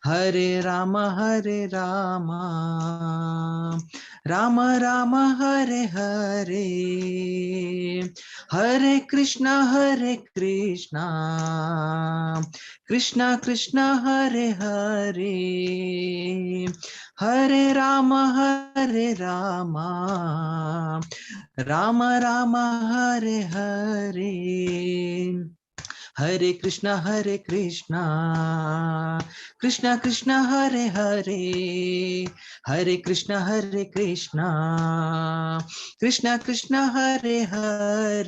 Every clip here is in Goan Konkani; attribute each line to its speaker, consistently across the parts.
Speaker 1: Hare Rama, Hare Rama, Rama Rama, Hare Hare. Hare Krishna, Hare Krishna, Krishna Krishna, Hare Hare. Hare Rama, Hare Rama, Rama Rama, Hare Hare. Hare Krishna, Hare Krishna, Krishna Krishna, Hare Hare. Hare Krishna, Hare Krishna, Krishna Krishna, Hare Hare.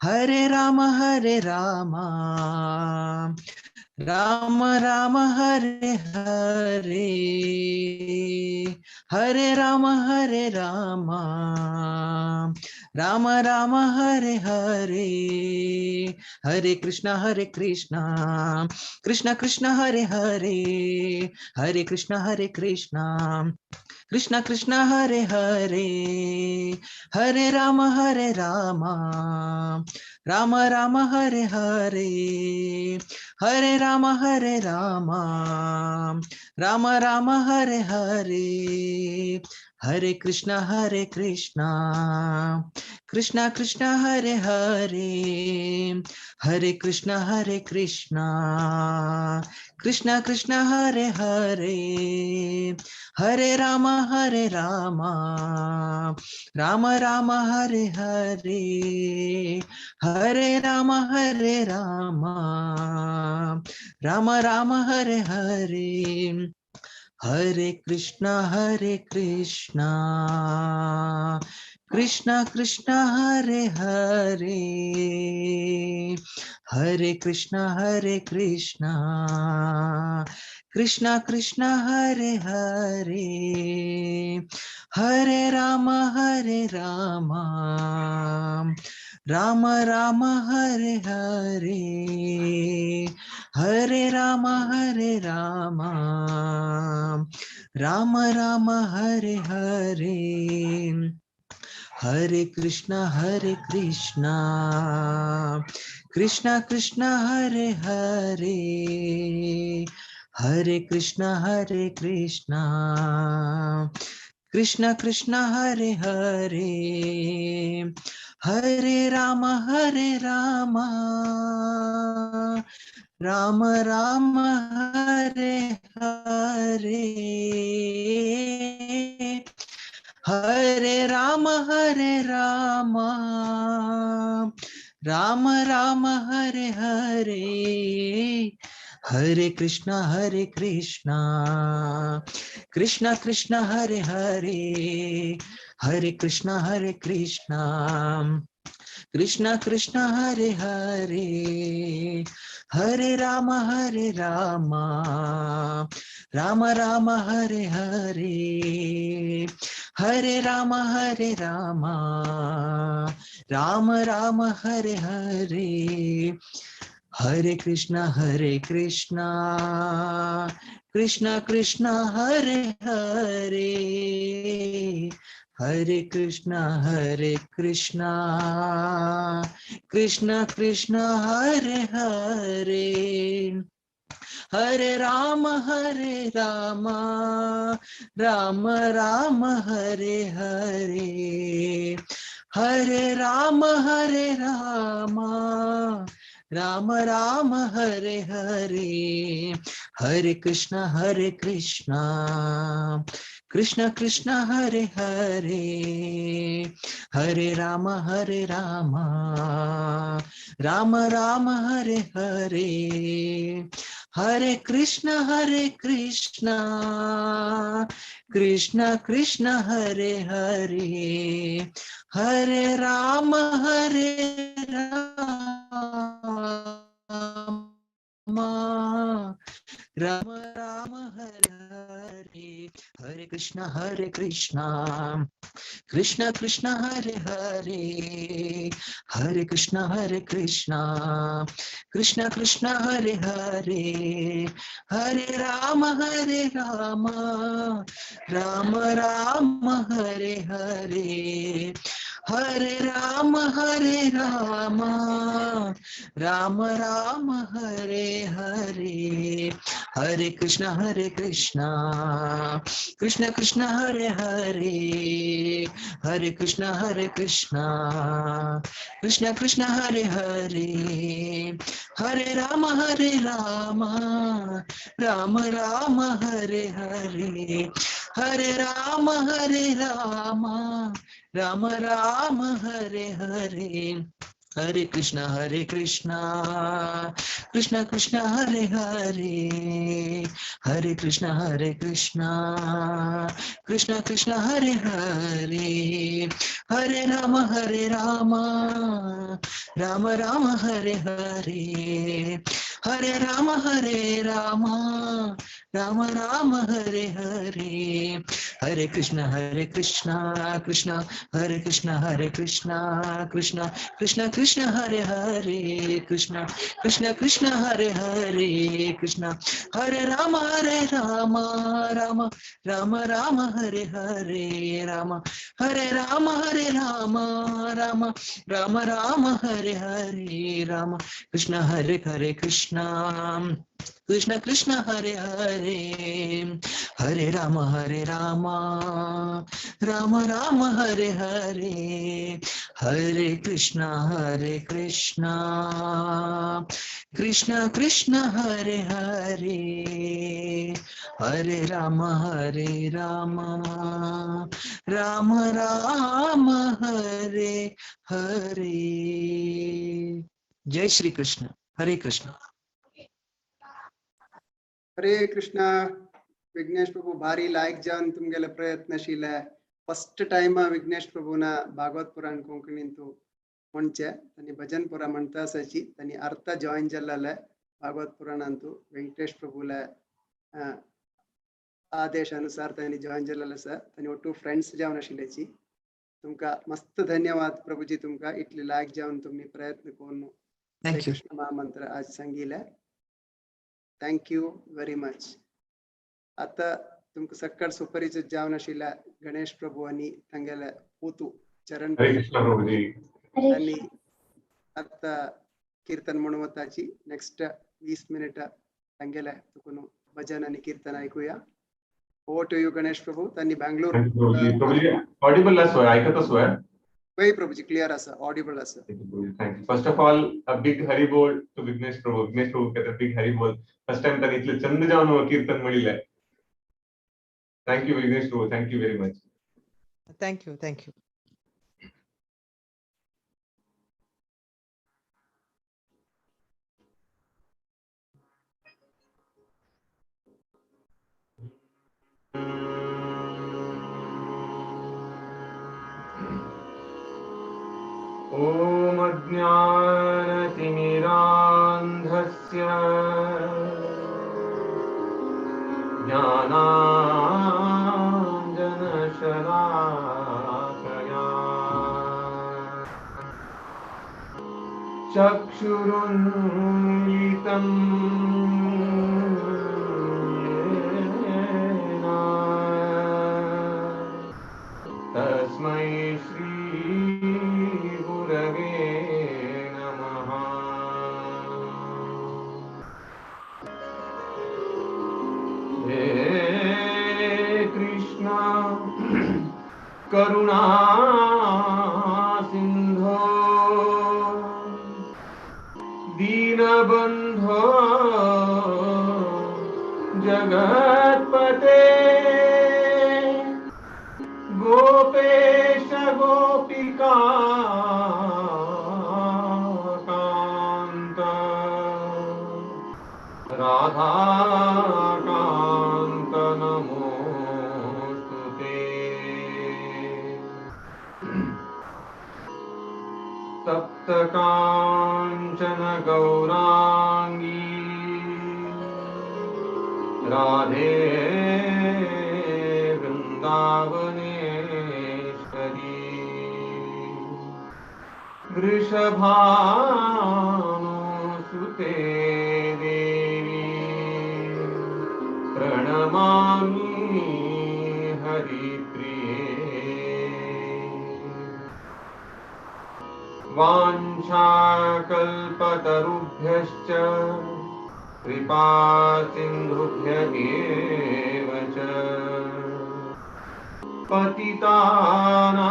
Speaker 1: Hare Rama, Hare Rama, Rama Rama, Hare Hare. Hare Rama, Hare Rama, Rama Rama, Hare Hare. Hare Krishna, Hare Krishna, Krishna Krishna, Hare Hare. Hare Krishna, Hare Krishna, Krishna Krishna, Hare Hare. Hare Rama, Hare Rama, Rama Rama, Hare Hare. Hare Rama, Hare Rama, Rama Rama, Hare Hare. Hare Krishna, Hare Krishna, Krishna Krishna, Hare Hare. Hare Krishna, Hare Krishna, Krishna Krishna, Hare Hare. Hare Rama, Hare Rama, Rama Rama, Hare Hare. Hare Rama, Hare Rama, Rama Rama, Hare Hare. Hare Krishna, Hare Krishna, Krishna Krishna, Hare Hare. Hare Krishna, Hare Krishna, Krishna Krishna, Hare Hare. Hare Rama, Hare Rama, Rama Rama, Hare Hare. Hare Rama, Hare Rama, Rama Rama, Hare Hare. Hare Krishna, Hare Krishna, Krishna Krishna, Hare Hare. Hare Krishna, Hare Krishna, Krishna Krishna, Hare Hare. Hare Rama, Hare Rama, Rama Rama, Hare Hare. Hare Rama, Hare Rama, Rama Rama, Hare Hare. Hare Krishna, Hare Krishna, Krishna Krishna, Hare Hare. Hare Krishna, Hare Krishna, Krishna Krishna, Hare Hare. Hare Rama, Hare Rama, Rama Rama, Hare Hare. Hare Rama, Hare Rama, Rama Rama, Hare Hare. Hare Krishna, Hare Krishna, Krishna Krishna, Hare Hare. Hare Krishna, Hare Krishna, Krishna Krishna, Hare Hare. Hare Rama, Hare Rama, Rama Rama, Hare Hare. Hare Rama, Hare Rama, Rama Rama, Hare Hare. Hare Krishna, Hare Krishna, Krishna Krishna, Hare Hare. Hare Rama, Hare Rama, Rama Rama, Hare Hare. Hare Krishna, Hare Krishna, Krishna Krishna, Hare Hare. Hare Rama, Hare Rama, Rama Rama, Hare Hare. Hare Krishna, Hare Krishna, Krishna Krishna, Hare Hare. Hare Krishna, Hare Krishna, Krishna Krishna, Hare Hare. Hare Rama, Hare Rama, Rama Rama, Hare Hare. Hare Ram Ram Ram Hare Hare, Hare Krishna Krishna Krishna Hare Hare, Hare Krishna Krishna Krishna Hare Hare, Hare Ram Ram Ram Hare Hare, Hare Ram Ram Ram Hare Hare, Hare Krishna Krishna Krishna Hare Hare, Hare Krishna Krishna Krishna Hare Hare, Hare Ram Ram Ram Hare Hare, Hare Ram Ram Ram Hare Hare, Hare Krishna Krishna Hare Krishna Krishna Krishna Krishna Hare Hare, Krishna Krishna Krishna Hare Hare, Krishna Hare Ram Ram Ram Ram Hare Hare, Ram Hare Ram Ram Ram Ram Hare Hare, Ram Krishna Hare Hare Krishna Krishna Krishna Hare Hare, Hare Ram Ram Ram Hare Hare, Hare Krishna Krishna Krishna Hare Hare, Hare Ram Ram Ram Hare Hare. जय श्री कृष्ण, हरे कृष्ण।
Speaker 2: हरे कृष्णा। विघ्नेश प्रभु भारी लायक जावन तुमगेले प्रयत्नशील। फस्ट टाइम विघ्नेश प्रभुना भागवत पुराण कोंकणींतु म्हणचे तांणी भजन पुरा म्हणता आसाची तांणी अर्थ जॉईन जाल्ले भागवत पुराणांतु वेंकटेश प्रभुले आदेश अनुसार तांणी जॉईन जाल्ले आसा। तांणी ಒಟ್ಟು फ्रेंड्स जावन आशिल्ल्याची तुमकां मस्त धन्यवाद प्रभुजी, तुमकां इतले लायक जावन तुमी प्रयत्न करून कृष्ण महामंत्र आज सांगिले। Thank you very much. आता तुमकां सक्कड सुपरिचित जावन आशिल्ल्या गणेश प्रभु आनी तांगेले पुतू चरण तांणी आता कीर्तन म्हणून वताची नेक्स्ट 20 मिनिटां तांगेले तुकून भजन आनी कीर्तन आयकुया। Over to you Ganesh Prabhu. तांणी बँगलोर
Speaker 3: प्रभुजी ऑडिबल आसा, आयकत आसा?
Speaker 2: वय प्रभुजी, क्लियर आसा, ऑडिबल आसा।
Speaker 3: Thank you. First of all, a big Hari bol to Vighnesh Prabhu. Vighnesh Prabhu कहते big Hari bol. First time तांणी इतले चंद जावन कीर्तन म्हणिल्लें। Thank you Vighnesh Prabhu, thank you very much.
Speaker 1: Thank you, thank you.
Speaker 3: ॐ अज्ञानतिमिरान्धस्य ज्ञानाञ्जनशलाकया चक्षुरुन्मीलितं येन तस्मै श्री गुरवे नमः। हे कृष्ण करुणा सिंधो दीनबंधो जगत्पते गोपेश गोपिका कांत राधा कांत नमोस्तुते। तप्त कांचन गौरांगी राधे वृंदावनेश्वरी वृषभानुसुते देवी प्रणमामि हरिप्रिये। वाञ्छाकल्पतरुभ्यश्च कृपा सिन्धुभ्य एव च पतितानां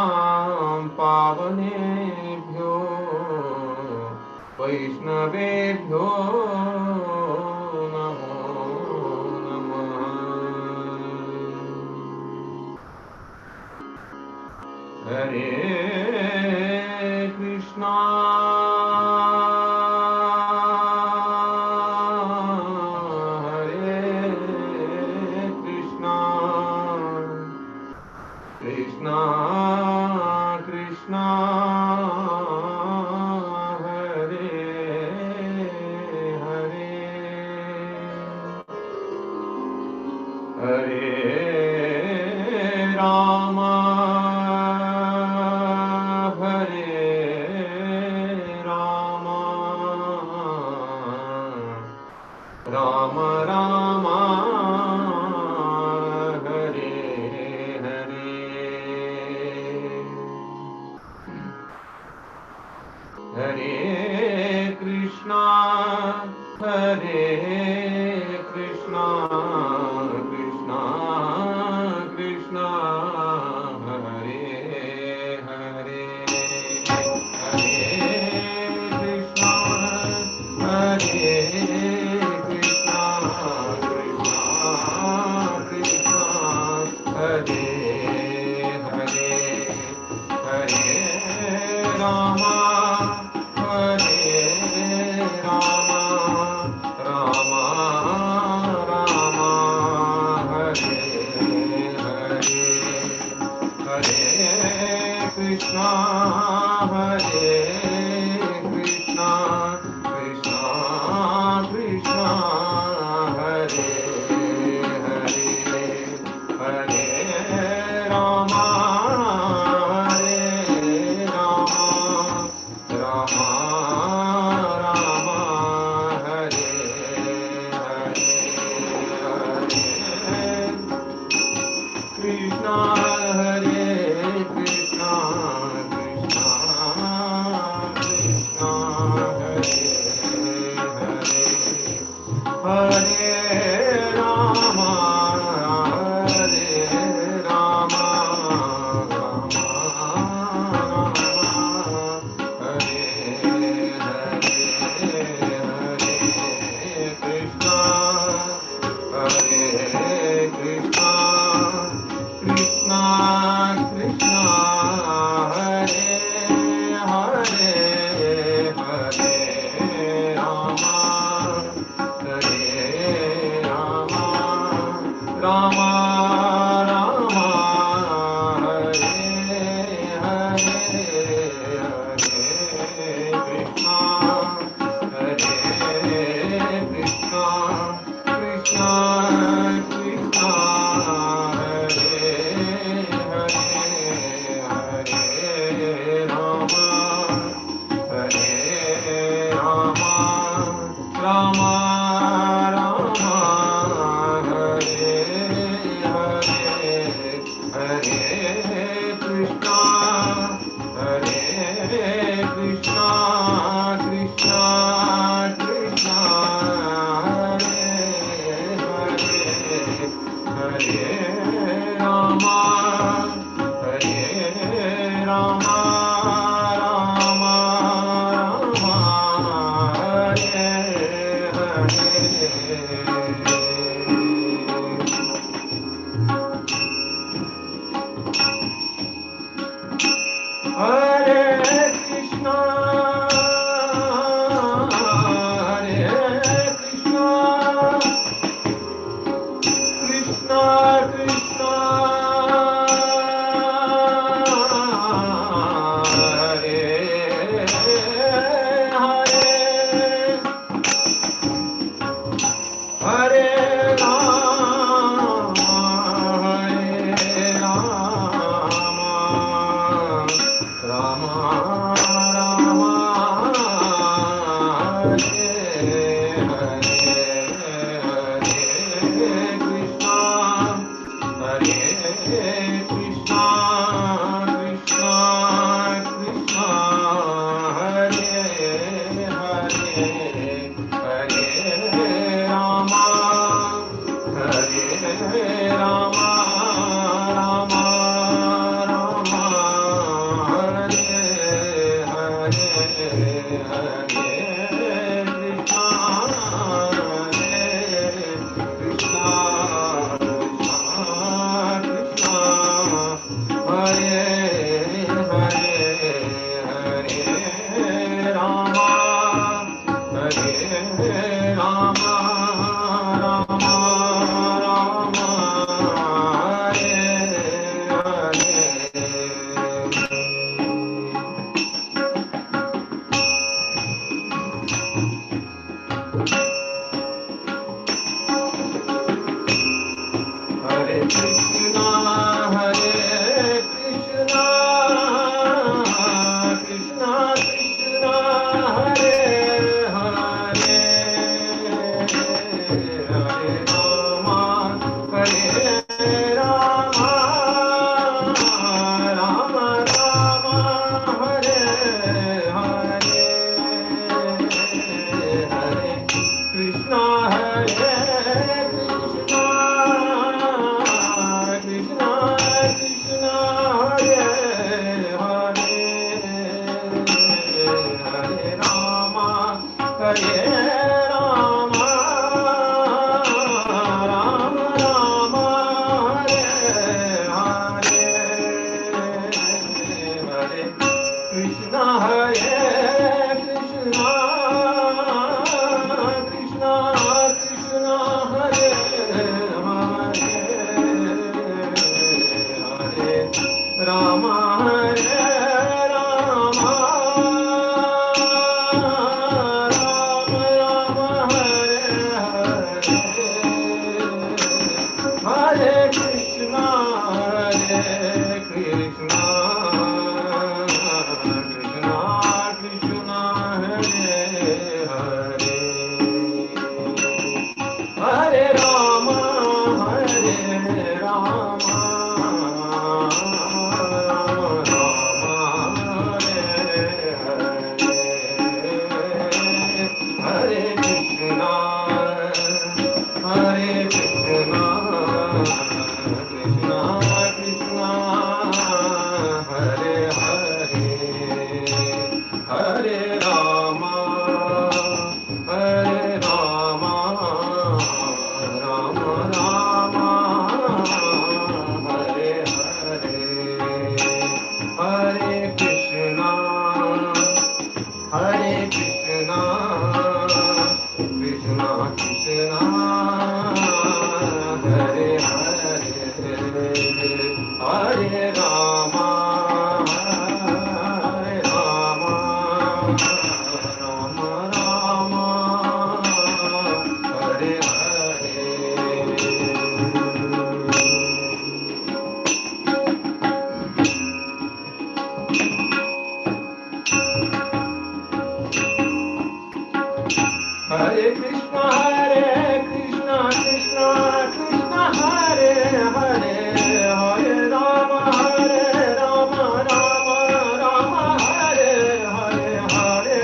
Speaker 3: पावनेभ्यो वैष्णवेभ्यो नमो नमः। हरे कृष्णा हरे कृष्णा कृष्णा कृष्णा हरे हरे हरे राम हरे राम राम राम हरे हरे। हरे कृष्णा हरे कृष्णा कृष्णा कृष्णा हरे हरे हरे कृष्णा हरे कृष्णा कृष्णा कृष्णा हरे हरे हरे राम हरे राम राम राम हरे हरे हरे कृष्णा हरे कृष्णा कृष्णा कृष्णा हरे हरे हरे राम हरे राम राम राम हरे हरे हरे कृष्णा हरे कृष्णा कृष्णा कृष्णा हरे हरे हरे राम हरे राम राम राम हरे हरे हरे कृष्णा हरे कृष्णा कृष्णा कृष्णा हरे हरे हरे राम हरे राम राम राम हरे हरे हरे कृष्णा हरे कृष्णा कृष्णा कृष्णा हरे हरे हरे राम हरे राम राम राम हरे हरे हरे कृष्णा हरे कृष्णा कृष्णा कृष्णा हरे हरे हरे राम हरे राम राम राम हरे हरे। हरे कृष्णा हरे कृष्णा कृष्णा कृष्णा हरे हरे हरे राम हरे राम राम राम हरे हरे हरे कृष्णा हरे Krishna Krishna Krishna Hare Krishna, Hare Krishna, Krishna Krishna, Hare Hare. Hare Rama, Hare Rama, Rama Rama, Hare Hare. Hare Krishna, Hare Krishna, Krishna Krishna, Hare Hare. Hare Rama, Hare Rama, Rama Rama, Hare Hare. Hare Krishna, Hare Krishna, Krishna Krishna, Hare Hare. Hare Rama, Hare Rama, Rama Rama, Hare Hare. Hare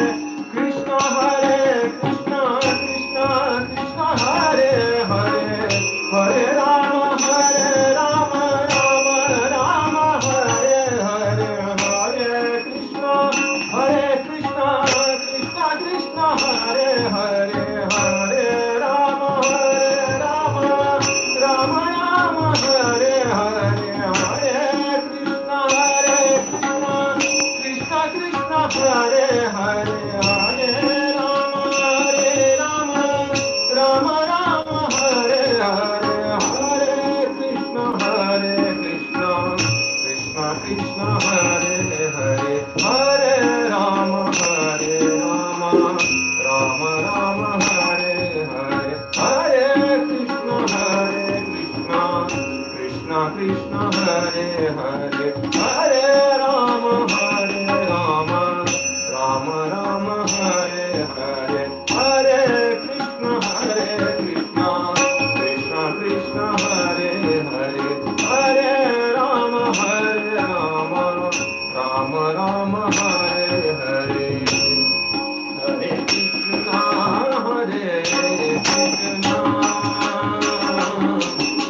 Speaker 3: Krishna, Hare Krishna, Krishna Krishna, Hare Hare, Hare Rama, Hare Rama, Rama Rama, Hare Hare, Hare Krishna, Hare Krishna, Krishna Krishna, Hare Hare, Hare Rama, Hare Rama, Rama Rama, Hare Hare, Hare Krishna, Hare Krishna, Krishna Krishna, Hare Hare, Hare Rama, Hare Rama, Rama Rama, Hare Hare, Hare Krishna, Hare Krishna, Krishna Krishna, Hare Hare, Hare Rama, Hare Rama, Rama Rama, Hare Hare, Hare Krishna, Hare Krishna, Krishna Krishna, Hare Hare, Hare Rama, Hare Rama, Rama Rama, Hare Hare, Hare Krishna, Hare Krishna, Krishna Krishna, Hare Hare, Hare Rama, Hare Rama, Rama Rama, Hare Hare, Hare Krishna, Hare Krishna, Krishna Krishna, Hare Hare, Hare Rama, Hare Rama, Rama Rama, Hare Hare. Hare Krishna, Hare Krishna, Krishna Krishna, Hare Hare. Hare Rama, Hare Rama, Rama Rama, Hare Hare. Hare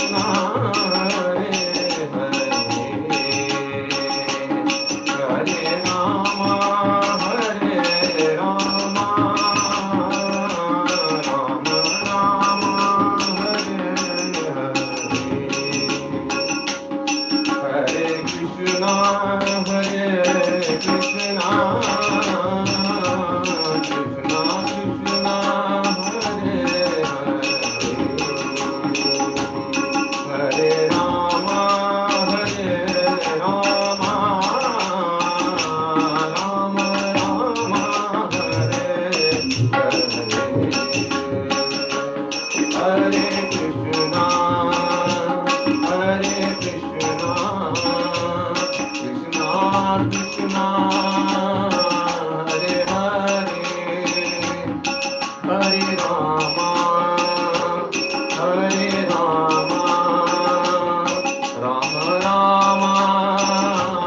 Speaker 3: Krishna, Hare Krishna, Krishna Krishna, Hare Hare. Hare Rama, Hare Rama, Rama Rama, Hare Hare. Hare Krishna, Hare Krishna, Krishna Krishna, Hare Hare. Hare Rama, Hare Rama, Rama Rama, Hare Hare. Hare Krishna, Hare Krishna, Krishna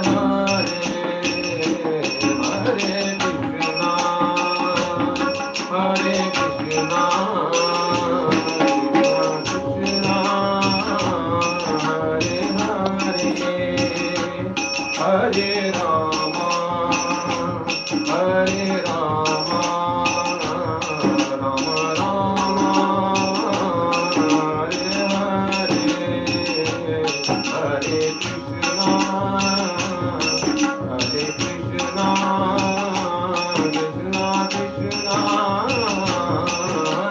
Speaker 3: Krishna, Hare Hare. Hare Rama, Hare Rama, Rama Rama, Hare Hare. Hare Krishna, Hare Krishna, Krishna Krishna,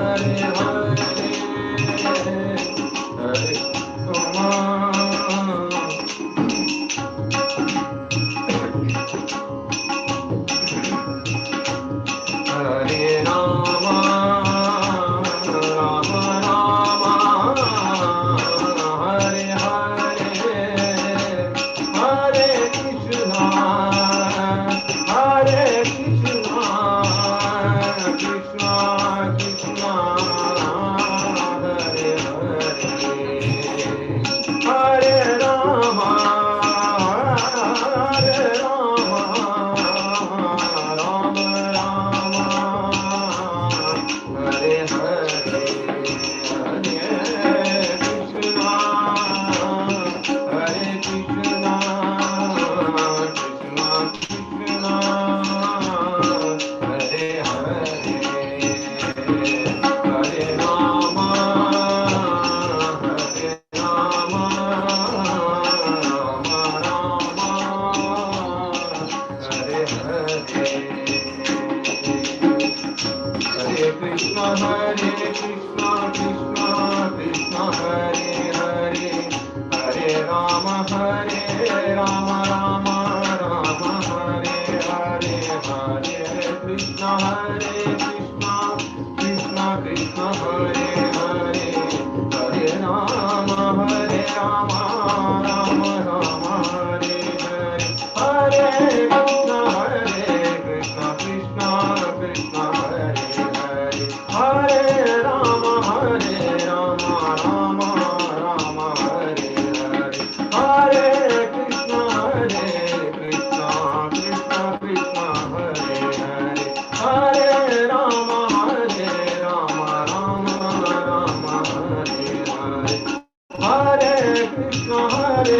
Speaker 3: Hare Hare. Hare Rama. Hare Rama, Rama Rama, Hare Hare Krishna Hare Krishna Krishna Krishna Hare Hare Hare Rama Hare Rama Rama Rama Hare Hare Hare Krishna Hare Krishna Krishna Krishna Hare Hare Hare Rama Hare Rama Rama Rama Hare Hare Hare Krishna Hare Krishna Krishna Krishna Hare Hare Hare Rama Hare Rama Rama Rama Hare Hare Hare Krishna Hare Krishna Krishna Krishna Hare Hare Hare Rama Hare Rama Rama Rama Hare Hare Hare Krishna Hare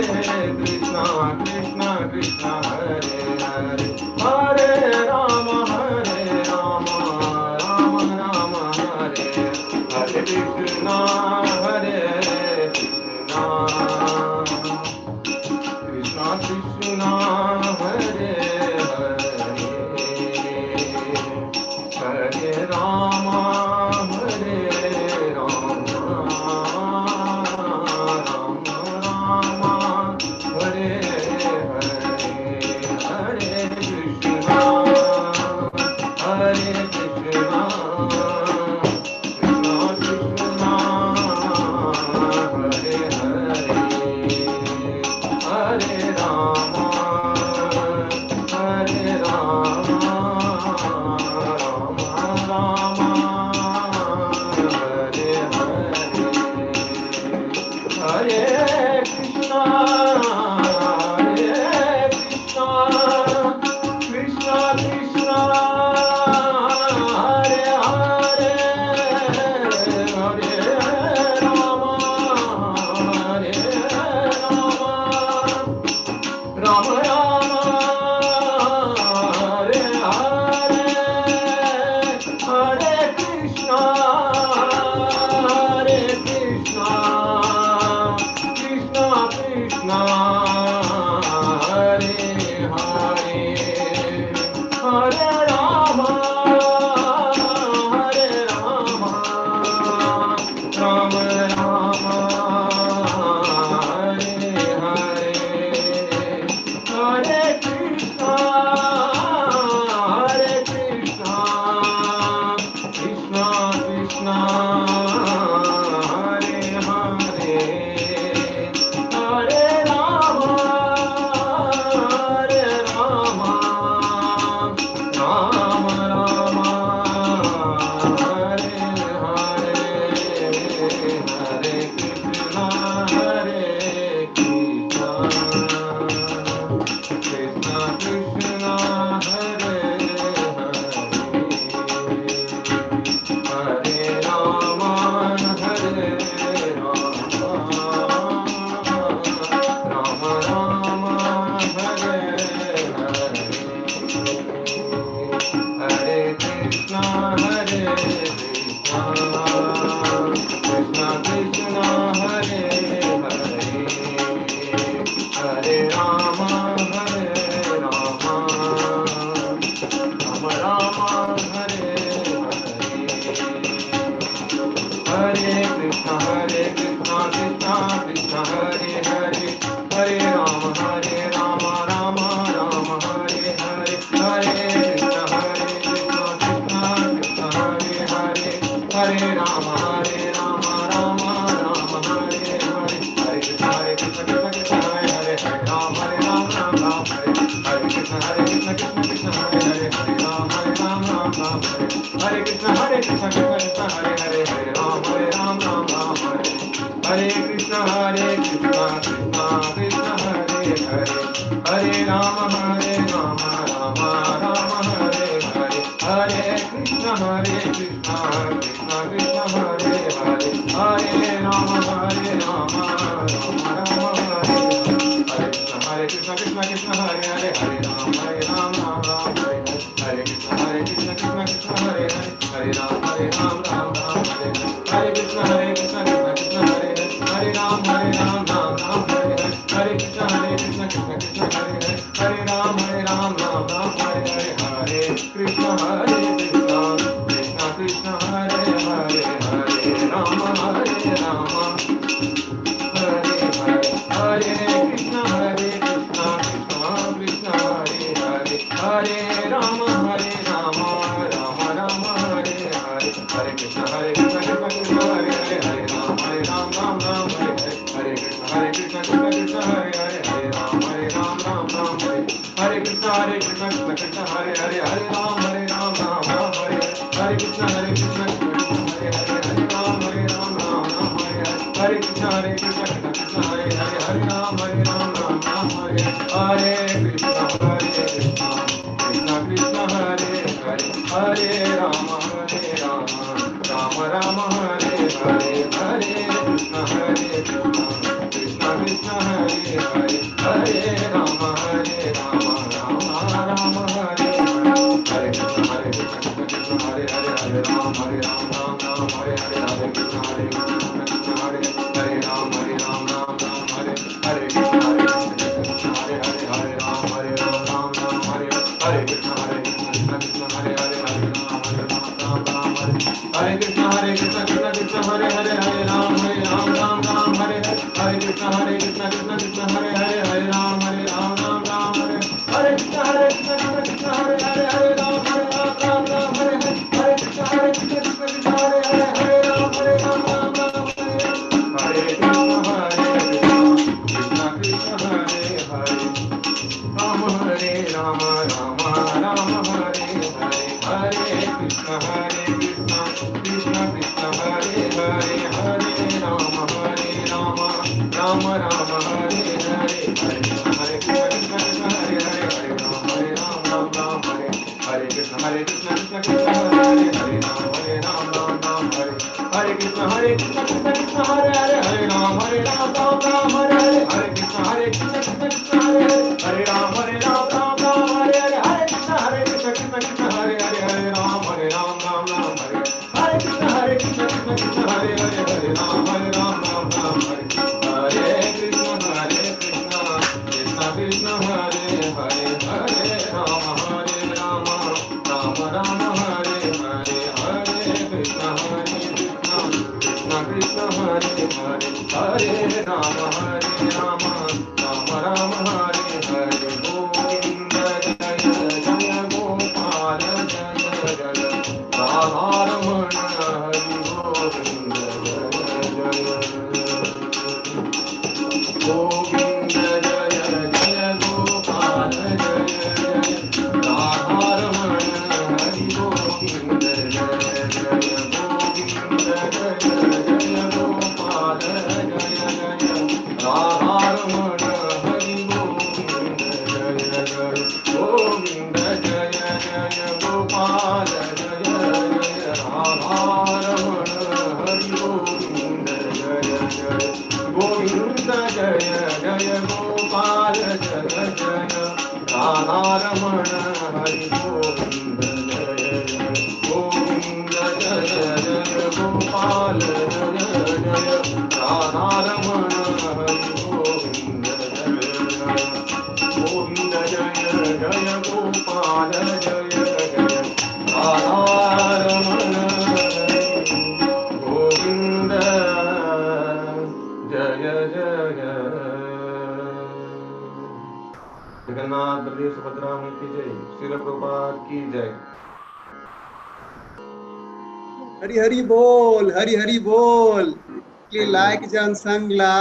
Speaker 3: Krishna Krishna Krishna Hare Hare Hare Rama Hare Rama Rama Rama Hare Hare Hare Krishna Hare Krishna Krishna Krishna Hare Hare Hare Rama Hare Rama Rama Rama Hare Hare Krishna Hare Krishna Krishna Krishna Hare Hare Hare Rama Hare Rama Rama Rama Hare Hare Hare Krishna Hare Krishna Krishna Krishna Hare Hare Hare Rama Hare Rama Rama Rama Hare Hare Hare Krishna Hare Krishna Krishna Krishna Hare Hare Hare Rama Hare Rama Rama Rama Hare Hare Hare Krishna Hare Krishna Krishna Krishna Hare Hare Hare Rama Hare Rama Rama Rama Hare Hare Hare Krishna Hare Krishna Krishna Krishna Hare Hare Hare Rama Hare Rama Rama Rama Hare Hare Hare Krishna Hare Krishna Krishna Krishna Hare Hare Hare Rama Hare Rama Rama Rama Hare Hare Hare Krishna Hare Krishna Krishna Krishna Hare Hare Hare Rama Hare Rama Rama Rama Hare Hare Hare Krishna Hare Krishna Krishna Krishna Hare Hare Hare Rama Hare Rama Rama Rama Hare Hare Hare Krishna Hare Krishna Krishna Krishna Hare Hare Hare Rama Hare Rama Rama Rama Hare Hare Hare Krishna Hare Krishna Krishna Krishna Hare Hare Hare Rama Hare Rama Rama Rama Hare Hare Krishna Hare Krishna Krishna Krishna Hare Hare Hare Rama Hare Rama Rama Rama Hare Hare Krishna Hare Krishna Krishna Krishna Hare Hare Hare Rama Hare Rama Rama Rama Hare Hare Krishna Hare Krishna Krishna Hare Hare, Hare Rama Hare Rama Rama Rama Hare Hare, Hare Krishna Krishna Krishna Hare Hare, Hare Rama Hare Rama Rama Rama Hare Hare, Hare Krishna Hare Krishna Krishna Krishna Hare Hare, Hare Rama Hare Rama Rama Rama Hare Hare, Hare Krishna Hare Krishna Krishna Krishna Hare Hare, Hare Rama Hare Rama Rama Rama Hare Hare, Hare Krishna Hare Krishna Krishna Krishna Hare Hare, Hare Rama Hare Rama Rama Rama Hare Hare, Hare Krishna Hare Krishna Krishna Krishna Hare Hare, Hare Rama Hare Rama Hare Hare, Hare Krishna Hare Krishna Krishna Krishna Hare Hare, Hare Rama Hare Rama Rama Rama Hare Hare, Hare Krishna Hare Krishna Krishna Krishna Hare Hare, Hare Rama Hare Rama Rama Rama Hare Hare, Hare Krishna Hare Krishna Krishna Krishna Hare Hare, Hare Rama Hare Rama Rama Rama Hare Hare Krishna Hare Krishna Krishna Krishna Hare Hare, Hare Rama Hare Rama Rama Rama Hare Hare, Hare Krishna Hare Krishna Krishna Krishna Hare Hare, Hare Rama Hare Rama Rama Rama Hare Hare, Hare Krishna Hare Krishna Krishna Krishna Hare Hare, Hare Rama Hare Rama Rama Rama Hare Hare, Hare Krishna Hare Krishna Krishna Krishna Hare Hare, Hare Rama Hare Rama Rama Rama Hare Hare, Hare Krishna Hare Krishna Krishna Krishna Hare Hare, Hare Rama Hare Rama Rama Rama Hare Hare, Hare Krishna Hare Krishna Krishna Krishna Hare Hare, Hare Rama Hare Rama Rama Rama Hare Hare, Hare Krishna Hare Krishna Krishna Krishna Hare Hare Rama Hare Rama Rama Rama Hare Hare Krishna Hare Krishna Krishna Krishna Hare Hare, Hare Rama Hare Rama Rama Rama Hare Hare Krishna Hare Krishna Krishna Krishna Hare Hare, Hare Rama Hare Rama Rama Rama Hare Hare Krishna Hare Krishna Krishna Krishna Hare Hare, Hare Rama Hare Rama Rama Rama Hare Hare, Hare Krishna Hare Krishna Krishna Krishna Hare Hare, Hare Rama Hare Rama Rama Rama Hare Hare Krishna Hare Krishna Krishna Krishna Hare Hare, Hare Rama Hare Rama Rama Rama Hare Hare, Hare Krishna Hare Krishna Krishna Krishna Hare Hare, Hare Rama Hare Rama Rama Rama Hare Hare, Hare Krishna Hare Krishna Krishna Krishna Hare Hare, Rama Hare Rama Rama Rama Hare Hare, Hare Krishna Hare Krishna Krishna Krishna Hare Hare, Hare Rama Hare Rama Rama Rama Hare Hare, Hare Krishna Hare Krishna Krishna Krishna Hare Hare, Hare Rama Hare Rama Rama Rama Hare Hare Krishna Hare Krishna Krishna Krishna Hare Hare, Hare Rama Hare Rama Rama Rama Hare Hare Krishna Hare Krishna Krishna Krishna Hare Hare, Hare Rama Hare Rama Rama Rama Hare Hare, Hare Krishna Hare Krishna Krishna Krishna Hare Hare, Hare Rama Hare Rama Rama Rama Hare Hare, Hare Krishna Hare Krishna Krishna Krishna Hare Hare, Hare Rama Hare Rama Rama Rama Hare Hare Krishna Hare Krishna Krishna Krishna Hare Hare, Hare Rama Hare Rama Rama Rama Hare Hare Krishna Hare Krishna Krishna Krishna Hare Hare, Hare Rama Hare Rama Rama Rama Hare Hare, Hare Krishna Hare Krishna Krishna Krishna Hare Hare, Hare Rama Hare Rama Rama Rama Hare Hare, Govinda Jaya Jaya Gopala Jaya Jaya Radha Ramana Hari Govinda Jaya Jaya, Govinda Jaya Jaya Gopala Jaya Jaya Radha Ramana Hari Govinda Jaya Jaya, Govinda Jaya Jaya Gopala Jaya Jaya Radha Ramana Hari Govinda Jaya Jaya, Govinda Jaya Jaya Gopala Jaya Jaya Radha Ramana Hari Govinda Jaya Jaya, Govinda Jaya Jaya Gopala Jaya Jaya Radha Ramana Hari Govinda Jaya Jaya, Govinda Jaya Jaya Gopala Jaya Jaya Radha Ramana Hari Govinda Jaya Jaya, Govinda Jaya Jaya Gopala Jaya Jaya Radha Ramana Hari Govinda Jaya Jaya. Jagannath Baldev Subhadra की जय, श्रील प्रभुपाद की जय।
Speaker 2: हरी हरी बोल, हरी हरी बोल। लायक जन संगला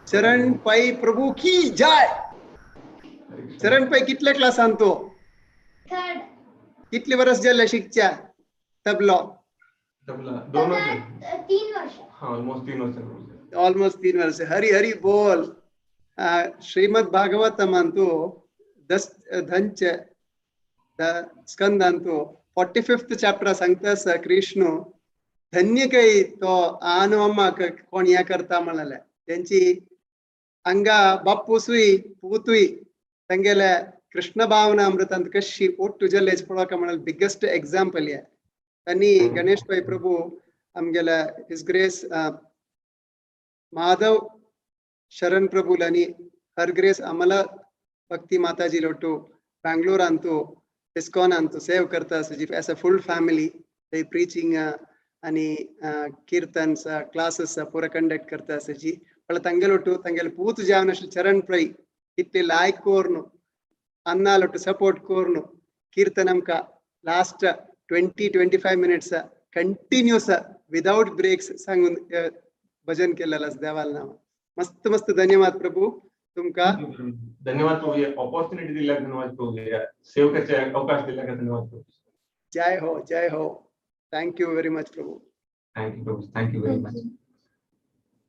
Speaker 2: चरण पाई प्रभु की जय। चरण पाई कितले क्लासान तो?
Speaker 4: थर्ड।
Speaker 2: कितले वर्ष जाले शिकच्या तबलो?
Speaker 3: तबला दोनों
Speaker 4: 3 वर्ष।
Speaker 3: हाँ, ऑलमोस्ट 3 वर्ष।
Speaker 2: ऑलमोस्ट 3 वर्ष। हरी हरी बोल। श्रीमद् भागवतमंतु 10 धंच स्कंदांतु 45th chapter सांगता कृष्ण धन्य काही तो आनो अम्माक कोण हें करता म्हणलें तेंची हांगा बाप्पुसूय पूतूय तांगेले कृष्ण भावना अमृतांत कशी ಒಟ್ಟು ಜಲ್ಲೇಜ್ ಪೊಳಕ म्हणल्यार बिगेस्ट एग्जाम्पल हे. आनी गणेश पै प्रभू आमगेले his grace Madhav Sharan Prabhu आणि हर ग्रेस अमला भक्ती माताजी लोटू बँगलोर अंतू इस्कॉन अंतू सेव करता as a full family ते प्रीचिंग आणि कीರ್ತನ್ಸ್ क्लासेस ಪೂರ ಕಂಡಕ್ಟ್ करता आसाची. पण ತಂಗೆಲೊಟ್ಟು ತಂಗೆಲ ಪೂತು ಜಾವನ ಚರಣ್ ಪ್ರೈ ಇತ್ತೆ ಲಾಯ್ಕ್ ಕೋರ್ನು ಅನ್ನಾಲೊಟ್ಟು support ಕೋರ್ನು ಕೀರ್ತನಂಕ last 20-25 minutes continuous without breaks सांगून भजन केलेलं देवाला नाव. मस्त मस्त धन्यवाद प्रभू तुमका.
Speaker 3: धन्यवाद प्रभू, ऑपॉर्च्युनिटी दिल्याक धन्यवाद प्रभू, सेवकाचे अवकाश दिल्याक धन्यवाद प्रभू.
Speaker 2: जय हो, जय हो. Thank you very much Prabhu.
Speaker 3: Thank you Prabhu, thank you very much.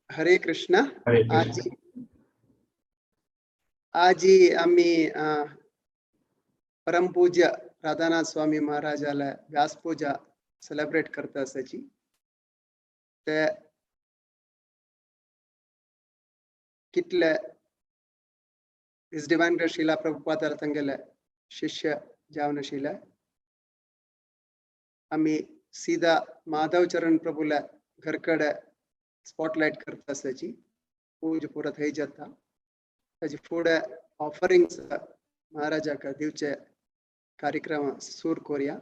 Speaker 2: Hare Krishna.
Speaker 3: Hare Krishna.
Speaker 2: आजी आम्ही परमपूज्य राधानाथ स्वामी महाराजाला व्यासपूजा सेलिब्रेट करता आसाची. ते कितले his divine grace Srila Prabhupada तांगेले शिष्य जावन आशिल्ले. आमी सीधा माधव चरण प्रभूला घरकडे स्पॉटलाइट करता आसाची. पूज पुरा थंय जाता. ताजे फुडें ऑफरिंग्स महाराजाक दिवचे कार्यक्रम सूर कोरया.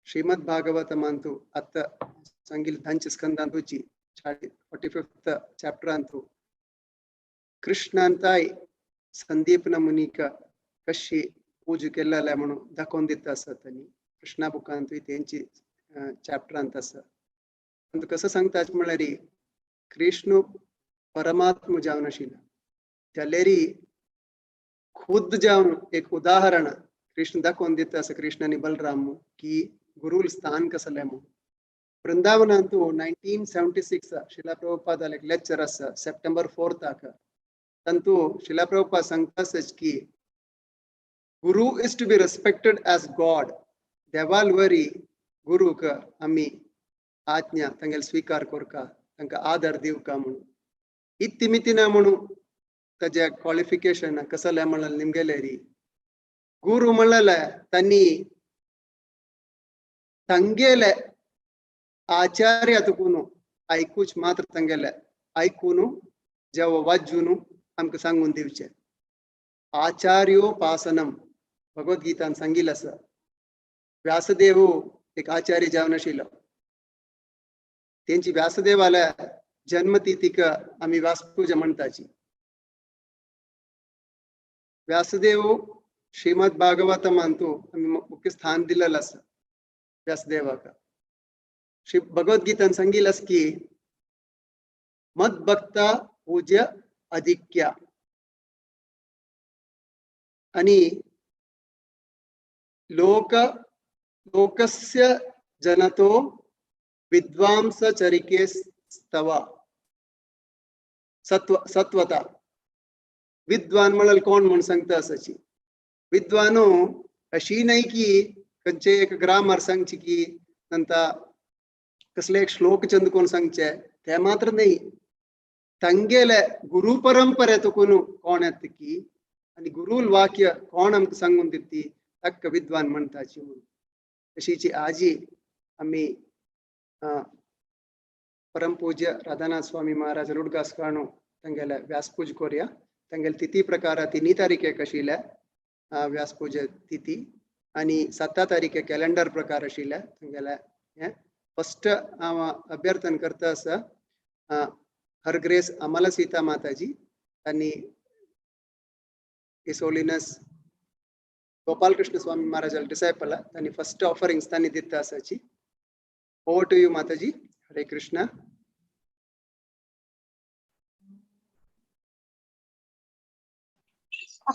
Speaker 2: श्रीमद भागवतमांतु अत्त सांगिल धंच स्कंदांतुची 45th चॅप्टरांतु कृष्णांताय संदीपನ ಮುನಿಕ कशी पूज केल्लें म्हणून दाखोवन दिता आसत. आनी कृष्णा बुकांतूय तेंची चॅप्टरांत आसा. अंत कसं सांगता म्हणल्यार कृष्ण परमात्म जावन आशिल्लो जाल्यार खुद जावन एक उदाहरण कृष्ण दाखोवन दिता आसा कृष्ण आनी बलराम की गुरुल स्थान कसलें म्हणून. वृंदावनांतु 1976 शिला प्रभुपाद एक लेक्चर आसा सप्टेंबर 4 तांतू शिला प्रभुपाद सांगता आसा की guru is to be respected as God. देवाल वरी गुरूक आमी आज्ञा तांगेले स्वीकार करका, तांकां आदर दिवका म्हणून. इत्तिमितिना म्हणून ताजे क्वॉलिफिकेशन कसलें म्हणलें निमगेले री गुरु म्हणलें तांणी तांगेले आचार्य तुकून आयकूच मात्र तांगेले आयकून जेव वाजून आमकां सांगून दिवचें. आचार्योपासनम भगवद्गीतान सांगिल्लें आसा. व्यासदेव एक आचार्य जावन आशिल्लो. तेंची व्यासदेवाल्या जन्मतिथीक आमी व्यासपूजा म्हणटाची. व्यासदेव श्रीमद भागवतमांतु आमी मुख्य स्थान दिलेलें आसा व्यासदेवाक. श्री भगवद्गीतान सांगिल्लें आसा की मद्भक्त पूज्य अधिक्य आणि लोक लोकस्य जनतो विद्वांस चरिके स्तव सत्व सत्वता. विद्वान म्हणल्यार कोण म्हूण सांगता आसाची. विद्वानो अशी न्हय की खंयचे एक ग्रामर सांगची की नंतर कसले एक श्लोक चंद कोण सांगचे ते मात्र न्हय. तांगेले गुरु परंपरे तुकून कोण येता की आनी गुरुल वाक्य कोण आमकां सांगून दिता ताका विद्वान म्हणटाची म्हणून. अशीची आजी आमी परमपूज्य राधानाथ स्वामी महाराज रुडगास काणू तांगेले व्यासपूज कोरया. तांगेले तिथी प्रकार 3 तारखेक आशिल्ले व्यासपूजा तिथी आनी 7 तारखे कॅलेंडर प्रकार आशिल्ले तांगेले. हें फस्ट हांव अभ्यर्थन करता आसा हर ग्रेस अमला सीता माताजी आनी his holiness Gopal Krishna Swami Maharaj disciple तांणी फस्ट ऑफरिंग्स तांणी दिता आसाची. Over to you Mataji. Hare Krishna.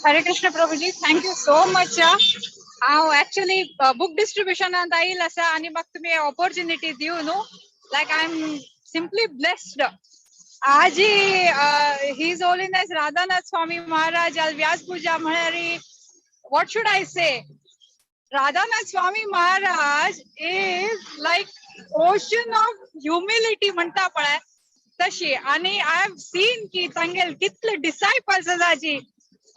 Speaker 5: Hare Krishna Prabhuji, thank you so much. हांव एक्चुअली बुक डिस्ट्रिब्युशनांत आयिल्ल आसा आनी म्हाका तुमी ऑपॉर्च्युनिटी दिव न्हू, like I am simply blessed. आजी his holiness Radhanath Swami Maharaj Vyas Puja म्हळ्यार what should I say? Radhanath Swami Maharaj is like ocean of humility म्हणटा पळय तशी. आणि I have seen की तांगेल कितले डिसायपल्स आसाची,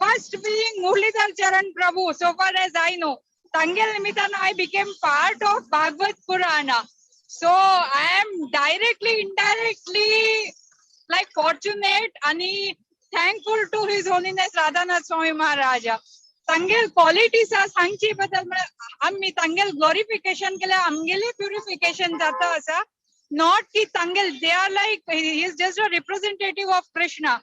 Speaker 5: first being Murlidhar Charan Prabhu. So far as I know, तांगेल निमित्तान I became part of Bhagavat Purana. So I am directly, indirectly like fortunate आणि thankful to His Holiness Radhanath Swami Maharaj. तांगेल क्वालिटीज सांगची बद्दल म्हळ्यार आमी तांगेल ग्लोरिफिकेशन केल्यार आमगेले प्युरिफिकेशन जाता आसा. Not की तांगेल, they are like, he is just a representative of Krishna.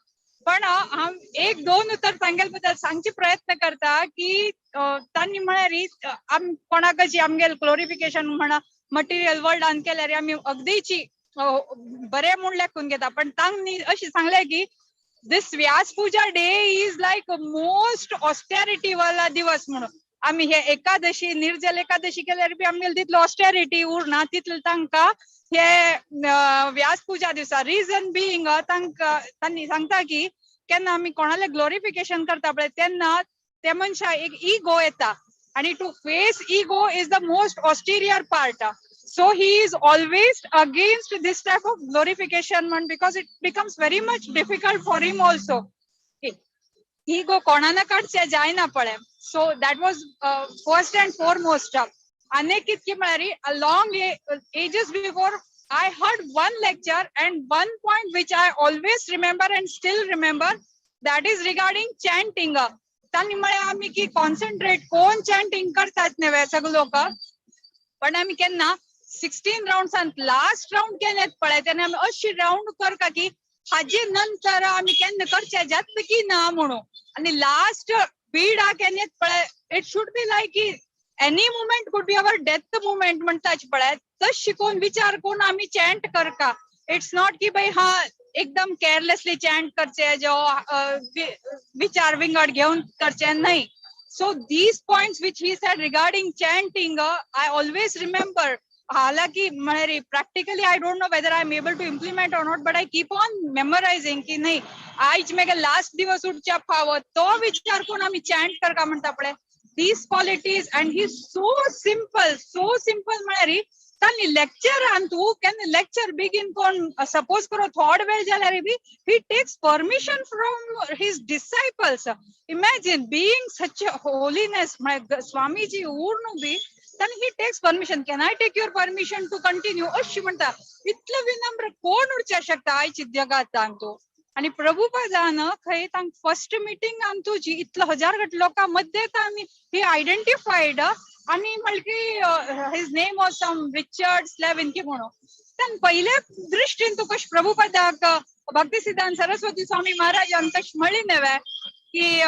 Speaker 5: पण हांव एक दोन उतर तांगेल बद्दल सांगचे प्रयत्न करता की तांणी म्हळ्यार आम कोणाकची आमगेल ग्लोरिफिकेशन म्हणा मटेरियल वर्ल्डान केल्यार आमी अगदीची बरें म्हूण लेखून घेता, पण तांणी अशें सांगलें की this Vyas Puja day is like most austerity वाला दिवस म्हणून. आमी हे एकादशी, निर्जल एकादशी केल्यार बी आमगेले तितलो ऑस्टेरिटी उरना तितले तांकां हे व्यास पूजा दिसा. रिजन बिंग, तांकां तांणी सांगता की केन्ना आमी कोणाले ग्लोरिफिकेशन करता पळय तेन्ना ते मनशा एक इगो येता आणि to face ego is the most austere part. So he is always against this type of glorification म्हण, because it becomes very much difficult for him also. Ego कोणाना काडचे जायना पळय. So that was first and foremost. आनी कितकी म्हळ्यार long ages before I heard one lecture and one point which I always remember and still remember, that is regarding chanting. तांणी म्हळें आमी की कॉन्सन्ट्रेट कोण चॅन्टिंग करतात न्हय सगळे लोक, पण आमी केन्ना 16 राउंड्सान लास्ट राउंड केन्ना येत पळय तेन्ना आमी अशी राउंड करता की हाजे नंतर आमी केन्ना करचे जाता की ना म्हणून. आणि लास्ट बीडा केन्ना येत पळय, it should be like की any moment could be our death moment म्हणटाच पळय, तश शिकोवन विचार करून आमी चॅन्ट करता. It's not की बाई हा एकदम केअरलेसली चॅन्ट करचे, जो विचार विंगड घेवन करचे न्हय. So these points which he said regarding chanting, I always remember. हालांकि म्हळ्यार practically I don't know whether I am able to implement or not, but I keep on memorizing की नाही, आयज मेगे लास्ट दिवस उरच्या फावो तो विचार करून आमी चॅन्ट करका म्हणटा पळय, these qualities. And he so simple, so simple. म्हळ्यार तांणी लेक्चरान तूं केन्ना लेक्चर बिगीन कोण सपोज करो थोड वेळ जाल्यार बी he takes permission from his disciples. Imagine being such a holiness, म्हळ्यार स्वामीजी उरून बी तांणी he takes permission, "Can I take your permission to continue?" अशी म्हणटा. इतलो विनम्र कोण उरच्या शकता आयच्या जगात तूं? आणि प्रभुपादान खंय तांक फर्स्ट मिटींग तुजी इतलो हजार गट लोकां मध्ये तांणी ही आयडेंटिफायड आणि म्हणले की, his name was some Richard Slavin की म्हणून, तांणी पयले दृश्टीन तूं कश प्रभुपदाक भक्ती सिद्धांत सरस्वती स्वामी महाराजान कश म्हणली नव्हे की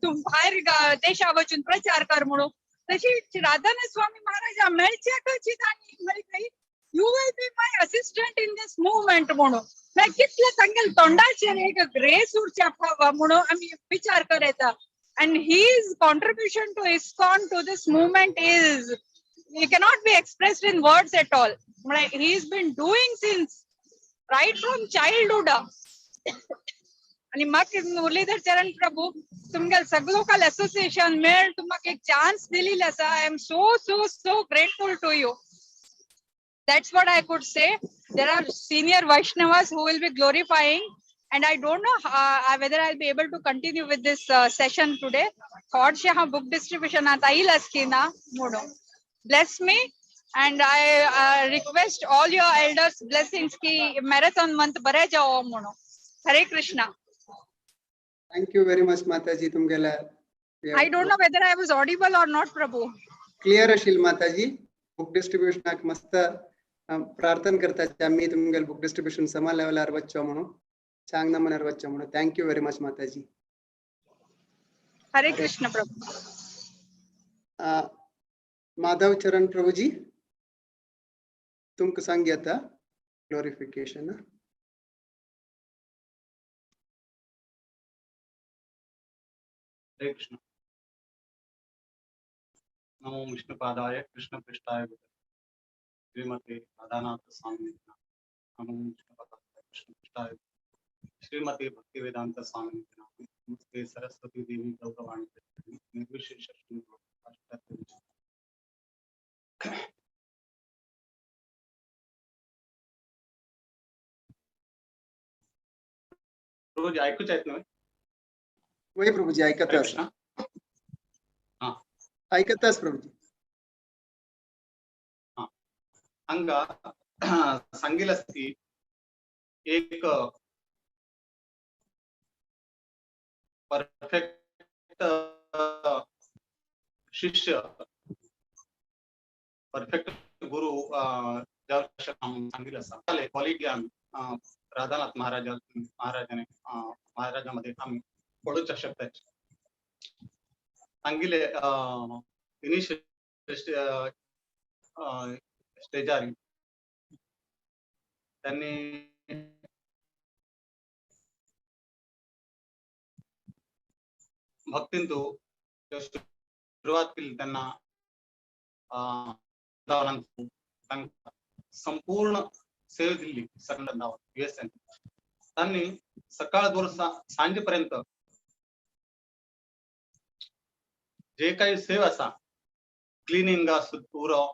Speaker 5: तूं भायर देशा वचून प्रचार कर म्हणून, तशी राधानाथ स्वामी महाराजा मेळचे कशी तांणी म्हणली, "You will be my assistant in this movement" म्हणून. म्हळ्यार कितले तांगेले तोंडाचेर एक ग्रेस उरच्या फावा म्हणून आमी विचार करता. And his contribution to ISKCON, to this movement, is, it cannot be expressed in words at all. म्हळ्यार he has been doing since right from childhood. आणि म्हाका मुरलीधर चरण प्रभू तुमगेले सगळे लोकल असोसिएशन मेळ तुमकां एक चान्स दिलेली आसा. I am so so so grateful to you. That's what I could say. There are senior Vaishnavas who will be glorifying, and I don't know whether I'll be able to continue with this session today. थोडशे हा book distribution आता येईल की ना म्हणून. Bless me, and I request all your elders' blessings की marathon month बरे जावो म्हणून. Hare Krishna.
Speaker 2: Thank you very much Mataji तुमगेले.
Speaker 5: I don't know whether I was audible or not, Prabhu.
Speaker 2: Clear आशिल माताजी. बुक डिस्ट्रीब्युशनाक मस्त प्रार्थना करता आमी तुमगेले बुक डिस्ट्रीब्युशन समा लेवलार वच्चो म्हणून, चांग नमुन्यार वच्चो म्हणून. Thank you very much Mataji.
Speaker 5: Hare Krishna, Prabhu.
Speaker 2: Madhav Charan Prabhuji, तुमकां सांग आता ग्लोरिफिकेशन.
Speaker 6: हरे कृष्ण. नमो विष्णुपादाय कृष्णपृष्ठाय भूतले श्रीमते राधानाथ स्वामी. नमो विष्णुपादाय कृष्णपृष्ठाय श्रीमते भक्ति वेदांत स्वामी. नमस्ते सरस्वती देवी गौरवाणी निर्विशेष. प्रभूजी ऐकूच येत न्हय?
Speaker 2: वय प्रभूजी,
Speaker 6: हरे
Speaker 2: आयकत आसा.
Speaker 6: कृष्णा.
Speaker 2: आयकत आस प्रभूजी.
Speaker 6: हांगा सांगिल आसा की एक परफेक्ट शिष्य, परफेक्ट गुरु सांगितलं आसा. क्वालिटी आमी राधानाथ महाराजाने महाराजामध्ये आमी पळोवंक शकता. सांगिले इनिशियल स्टेजार त्यांनी भक्तींतू सुरुवात केली, त्यांना संपूर्ण सेवा दिली सगळ्यांना युएसएन. त्यांनी सकाळ दूर सांजेपर्यंत जे काही सेवा असा, क्लिनिंग उरो,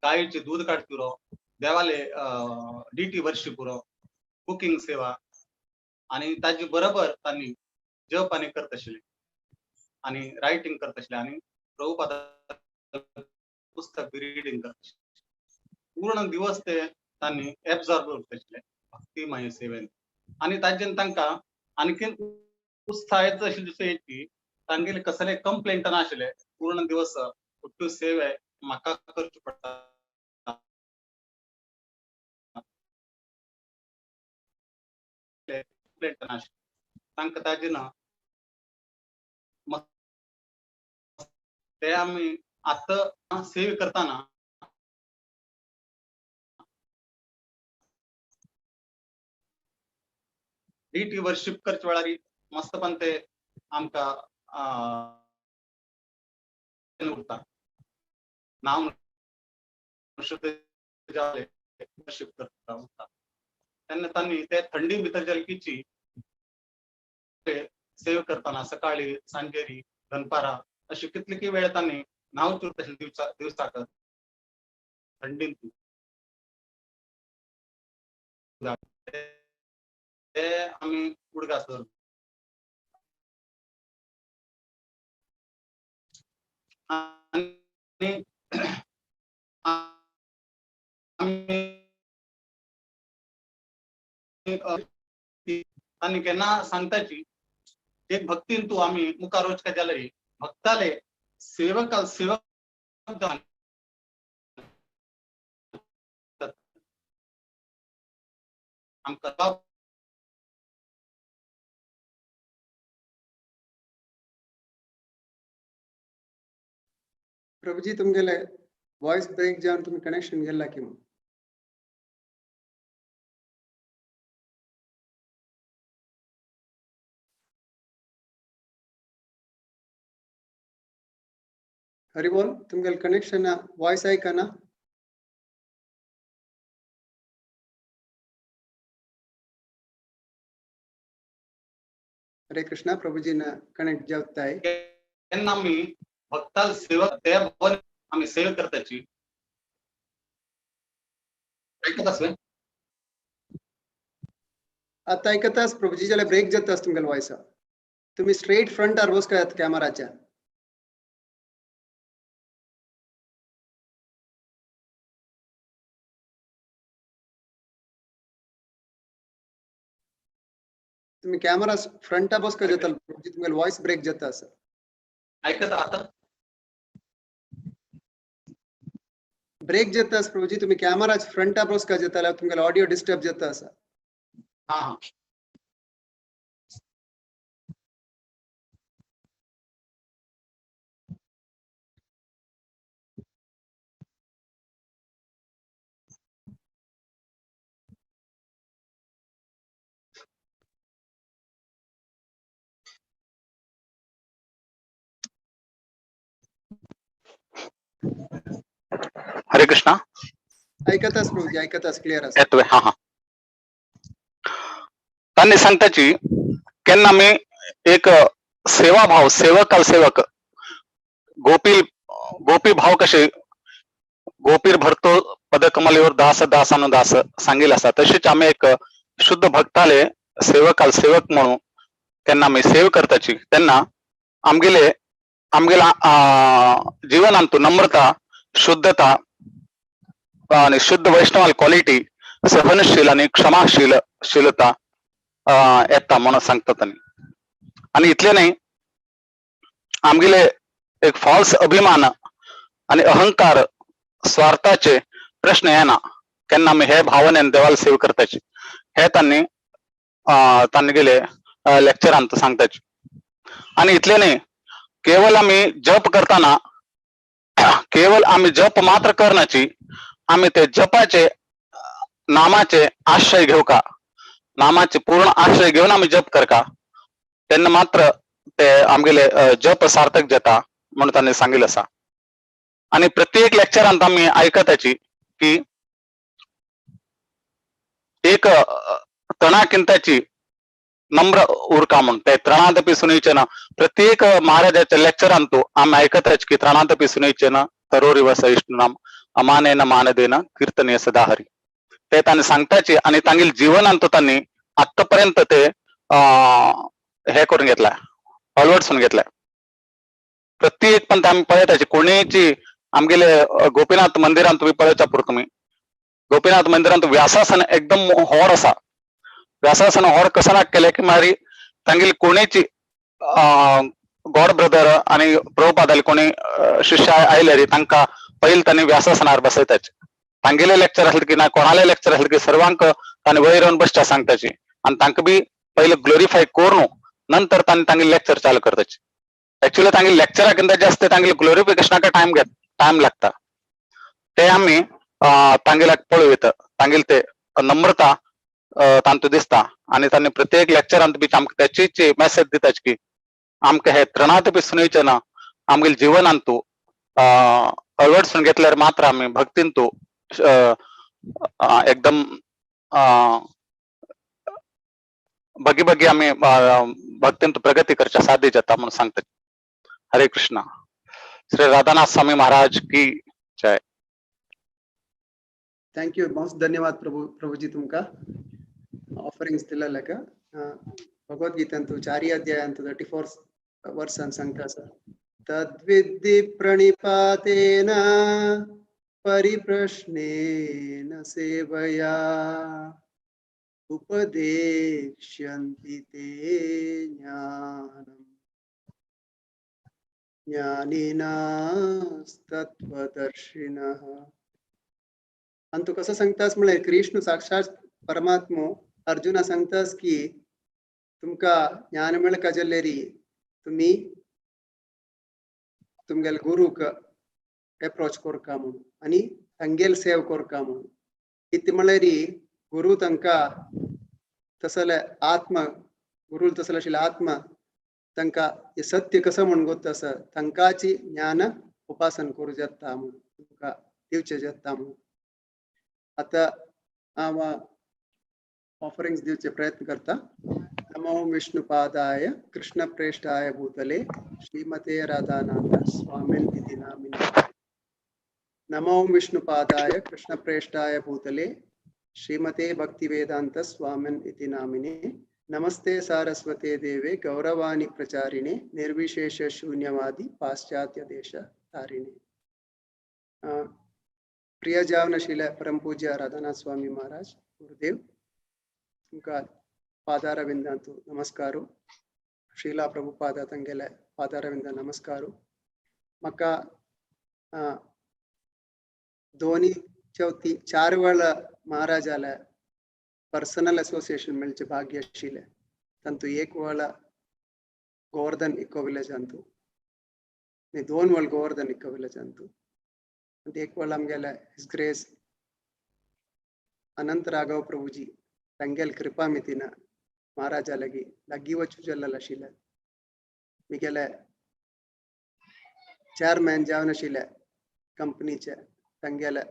Speaker 6: गायीचे दूध काढती उरो, देवाले डीटी वर्शिप उरो, कुकिंग सेवा, आणि ताजी बरोबर त्यांनी जप आणि करत आशिल्ले आणि रायटिंग करत आशिल्ले आणि प्रभुपाद पुस्तक रिडिंग करत आशिल्ले. पूर्ण दिवस ते त्यांनी एब्झॉर्ब करत आशिल्ले भक्तिमय सेवेन. आणि ताजेन तांकां आणखीन उत्साह येत आशिल्ले जशें की तांगेले कसले कंप्लेंट नाशिल्ले. पूर्ण दिवस उठ्ठू सेवे म्हाका करची पडटा. कंप्लेंट नाशिल्ले तांकां ताजेन ते आमी आतां सेवे करतना डीटी वर्शिप करच्या वेळार मस्तपण ते आमकां उरता. नाव शुद्ध जाले वर्शिप करता उरता. तेन्ना तांणी ते थंडी भितर जालकीची सेव करतना सकाळी सांजेरी दनपारा अशी कितली वेळ तांणी नाव उरता दिवसाक थंडीन. ते आमी उडगास दवरता. आनी आमी आनी केन्ना सांगताची एक भक्तीन तूं आमी मुखार वचका जाल्यार भक्ताले सेवक सेवक आमकां
Speaker 2: प्रभुजी तुमगेले वॉइस ब्रेक जावन तुमी कनेक्शन गेला की मग. हरी बोल, तुमगेले कनेक्शन वॉइस आयकना? हरे कृष्णा. प्रभुजीन कनेक्ट जावताय.
Speaker 6: केन्ना आमी भक्ताल सेवक ते भवन आमी सेवा करताची. ऐकत आसवे?
Speaker 2: आता ऐकतास प्रभुजी, जाल्यार ब्रेक जाता तुमगेले वॉइस. तुम्ही स्ट्रेट फ्रंटार बसकायात कॅमेराच्या. तुम्ही कॅमेरा फ्रंटा बसका जाताल प्रभुजी, तुमगेले वॉइस ब्रेक जाता आसा.
Speaker 6: ऐकत आता?
Speaker 2: ब्रेक जाता प्रभुजी, तुम्ही कॅमेरा फ्रंटा बसका जाताल, तुमगेले ऑडियो डिस्टर्ब जाता आसा.
Speaker 6: हा. हरे कृष्णा.
Speaker 2: ऐकतास प्रभुजी, ऐकतास, क्लिअर आसा.
Speaker 6: येतोय. हा हा. त्यांनी सांगताची केन्ना आमी एक सेवा भाव, सेवक सेवक गोपी गोपी भाव कशे गोपीर भरतो पदकमलीवर दास दासानुदास सांगेल आसा, तशीच आमी एक शुद्ध भक्ताले सेवकाल सेवक म्हणून केन्ना आमी सेव करताची तेन्ना आमगेले आमगेला जीवनांतु नम्रता, शुद्धता आणि शुद्ध वैष्णवाल क्वालिटी, सहनशील आणि क्षमाशील शीलता येता म्हणून सांगतात. तांणी आणि इतले नाही, आमगेले एक फॉल्स अभिमान आणि अहंकार, स्वार्थाचे प्रश्न येना केन्ना आमी हे भावनेन देवाला सेव करताची. हे तांणी तांणी गेले लेक्चरांत सांगताची. आणि इतले नाही, केवळ आमी जप करताना केवळ आमी जप मात्र करण्याची, आमी ते जपाचे नामाचे आश्रय घेऊ का, नामाचे पूर्ण आश्रय घेऊन आमी जप करका, तेन्ना मात्र ते आमगेले जप सार्थक जाता म्हणून तांणी सांगिल्लें आसा. आणि प्रत्येक लेक्चरांत आमी आयकताची की एक तणाकिंताची नम्र उरका म्हूण, ते त्रणादपी सुनीचेन. प्रत्येक महाराजाच्या लेक्चरांत आमी आयकताच की त्रणादपी सुनीचेन तरोरिव सहिष्णुनाम अमानेन मानदेन कीर्तनीय सदा हरी. ते तांणी सांगताची आणि तांगेले जीवनांत तांणी आतापर्यंत ते हे करून घेतलाय, अळवडसून घेतलाय. प्रत्येक पण आमी पळयताची कोणीची आमगेले गोपीनाथ मंदिरांत तुमी पळयता पुरो, तुमी गोपीनाथ मंदिरांत व्यासासन एकदम होड आसा. व्यासासन होड कसनाक केले की मागीर तांगेली कोणीची गॉड ब्रदर आणि प्रभुपादाले कोणी शिष्य आयले रे, तांकां पहिले तांणी व्यासासनार बसयताचे. तांगेले लेक्चर आसले की ना कोणाले लेक्चर आसले की सर्वांक तांणी वयर येवन बसच्या सांगताची आणि तांकां बी पहिले ग्लोरिफाय करून नंतर तांणी तांगेले लेक्चर चालू करताचे. एक्चुअली तांगेले लेक्चराक जास्त तांगेले ग्लोरिफिकेशनाक टायम घेत टायम लागता. ते आमी तांगेल्याक पळोवं, तांगेले ते नम्रता तांतू दिसता. आणि तांणी प्रत्येक लेक्चरांत बी आमकां त्याचीच मेसेज दिताच की आमकां हे त्रणात बी सुनयचे ना, आमगेले जीवनांतू अळवडसून घेतल्यार मात्र आमी भक्तींतू एकदम बगी बगी आमी भक्तींतू प्रगती करच्या साध्य जाता म्हणून सांगता. हरे कृष्णा. श्री राधानाथ स्वामी महाराज की जय.
Speaker 2: Thank you, मस्त धन्यवाद प्रभु, प्रभुजी, तुमका ऑफरिंग्स दिलेले. भगवद्गीतांतु चारी अध्यायांतु 34 वर्सान सांगता आसा, तद्विद्धि प्रणिपातेन परिप्रश्नेन सेवया उपदेक्ष्यन्ति ते ज्ञानम् ज्ञानिनास्तत्त्वदर्शिनः. आणि तू कसं सांगतास म्हळे, कृष्ण साक्षात परमात्मो अर्जुना सांगतास की तुमका ज्ञान मेळका जाल्यारी तुमी तुमगेले गुरूक अप्रोच करका म्हणून आणि तांगेल सेव करका म्हणून. कितें म्हळ्यारी गुरु तांकां तसले आत्मा, गुरु तसले आशिल्ले आत्मा तांकां हे सत्य कसो म्हण गोत आसा, तांकांची ज्ञान उपासन करूं जाता म्हणून तुमकां दिवचें जाता म्हणून. आतां हांव ऑफरिंग्स दिवचे प्रयत्न करता. नमो विष्णुपादाय कृष्णप्रेष्ठाय भूतले श्रीमते राधानाथ स्वामिन् इति नामिने. नमो विष्णुपादाय कृष्णप्रेष्ठाय भूतले श्रीमते भक्तिवेदांत स्वामिन् इति नामिने. नमस्ते सारस्वते देवे गौरवाणी प्रचारिणे निर्विशेष शून्यवादी पाश्चात्य देश तारिणे. प्रिय जावनशील परम पूज्य राधानाथ स्वामी महाराज गुरुदेव, तुमका पादारविंदांतु नमस्कारो. ಶ್ರೀಲಾ ಪ್ರಭುಪಾದ ತಂಗೆಲೆ ಪಾದಾರವಿಂದ ನಮಸ್ಕಾರ. म्हाका दोनी चवथी चार वेळा महाराजाले पर्सनल असोसिएशन मेळचे भाग्य आशिल्लें. तांतू एक वेळा गोवर्धन इको विलेज अंतू, दोन वेळ गोवर्धन इको विलेज अंतू, एक वेळ आमगेले his grace अनंत राघव प्रभुजी तांगेल कृपा मितीन महाराजा लागी लागीं वचूं जाल्लें आशिल्लें. मिगेले चेअरमॅन जावन आशिल्ले कंपनीचे, तांगेले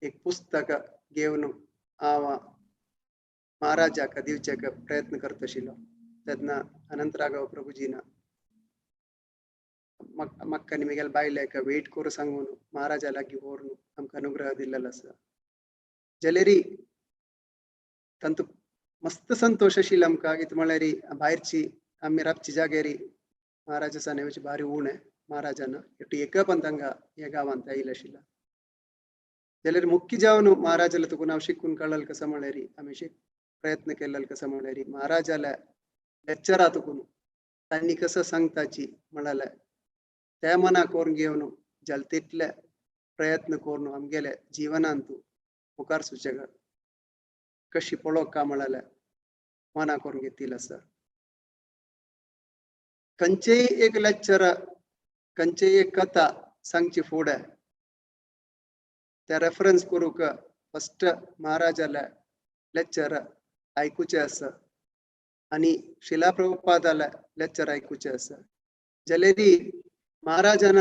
Speaker 2: एक पुस्तक घेवन हांव महाराजाक दिवचेक प्रयत्न करता आशिल्लो, तेन्ना अनंत राघव प्रभुजीन म्हाका आनी मिगेले बायलेक वेट करूं सांगून महाराजा लागीं व्हरून आमकां अनुग्रह दिल्लेलो आसा. जाल्यारी तांतू मस्त संतोश आशिल्लो आमकां, कितें म्हळ्यार भायरची आमी राबची जागेरी महाराजा सानेवची भारी ऊण महाराजान एटू एक पण तांकां ह्या गांवांत आयिल्लें आशिल्लें. जाल्यार मुख्य जावन महाराजाला तुका हांव शिकून कळ्ळें कसो म्हळ्यार आमी प्रयत्न केल्लो कसो म्हळ्यार महाराजाल्या लेक्चरा तुकून तांणी कसं सांगताची म्हळ्यार त्या मना करून घेवन जाल तितले प्रयत्न करून आमगेले जीवनांतू मुखार सुचेगा कशी पळोवंक का म्हळ्यार मना करून घेतील आसा. खंयचेय एक लेक्चर खंयचेय एक कथा सांगची फुडें त्या रेफरन्स करूंक फस्ट महाराजाल्या लेक्चर आयकुचें आसा आनी शिला प्रभुपादाल्या लेक्चर आयकुचें आसा. जाल्यार महाराजान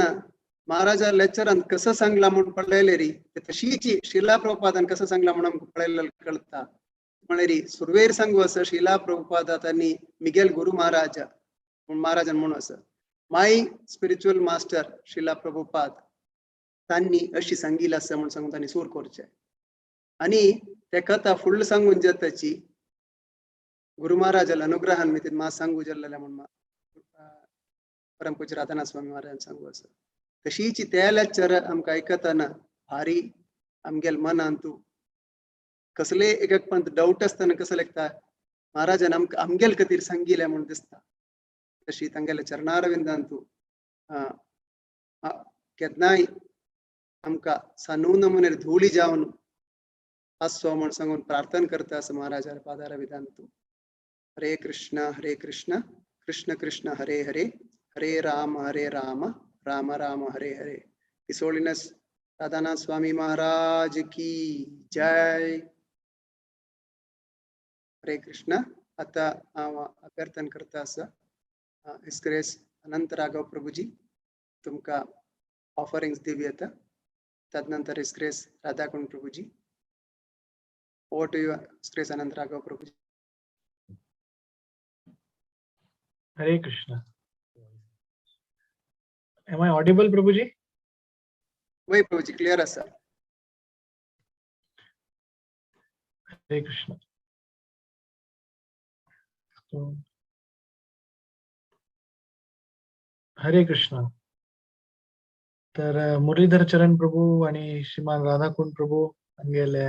Speaker 2: महाराजा लेक्चरान कसं सांगला म्हूण पळयलें री ते तशीच शिला प्रभुपादान कसं सांगला म्हूण आमकां पळयलें कळटा. म्हळ्यार सुरवेर सांगू आसा शिला प्रभुपादा तांणी मिगेल गुरु महाराज म्हूण महाराजान म्हणून आसा my spiritual master Srila Prabhupada तांणी अशी सांगिल्लें आसा म्हूण सांगून तांणी सूर करचें आनी ते कथा फुडलं सांगून जाताची गुरु महाराजाला अनुग्रहान मी मा सांगू जाल्लें म्हूण परमपूज्य राधानाथ स्वामी महाराजान सांगू आसा. तशीच त्या लेक्चर आमकां आयकतना भारी आमगेल मनांतू कसले एक एक पण डाऊट आसतना कसं लेखता महाराजान आमकां आमगेल खातीर सांगिल्लें म्हूण दिसता. तशी तांगेल्या चरणारविंदांतू केन्नाय आमकां सानू नमुने धुळी जावन आसचो म्हूण सांगून प्रार्थना करता आसा महाराजा पादारविंदांतू. हरे Krishna Krishna Krishna Hare Hare Hare Ram Ram Ram Hare Hare. His Holiness Radhanath Swami Maharaj की जय. हरे कृष्ण. आता हांव अभ्यर्थन करता आसा his grace अनंत राघव प्रभुजी तुमकां ऑफरिंग्स दिवं येता. तदनंतर his grace Radhakund Prabhuji. Over to you His Grace Anant Raghav Prabhuji.
Speaker 7: Hare Krishna. Am I audible, Prabhuji?
Speaker 2: वय प्रभुजी क्लियर आसा.
Speaker 7: Hare Krishna. So, Hare Krishna. तर मुरलीधर चरण प्रभू आणि श्रीमान राधाकुंड प्रभू हांगेले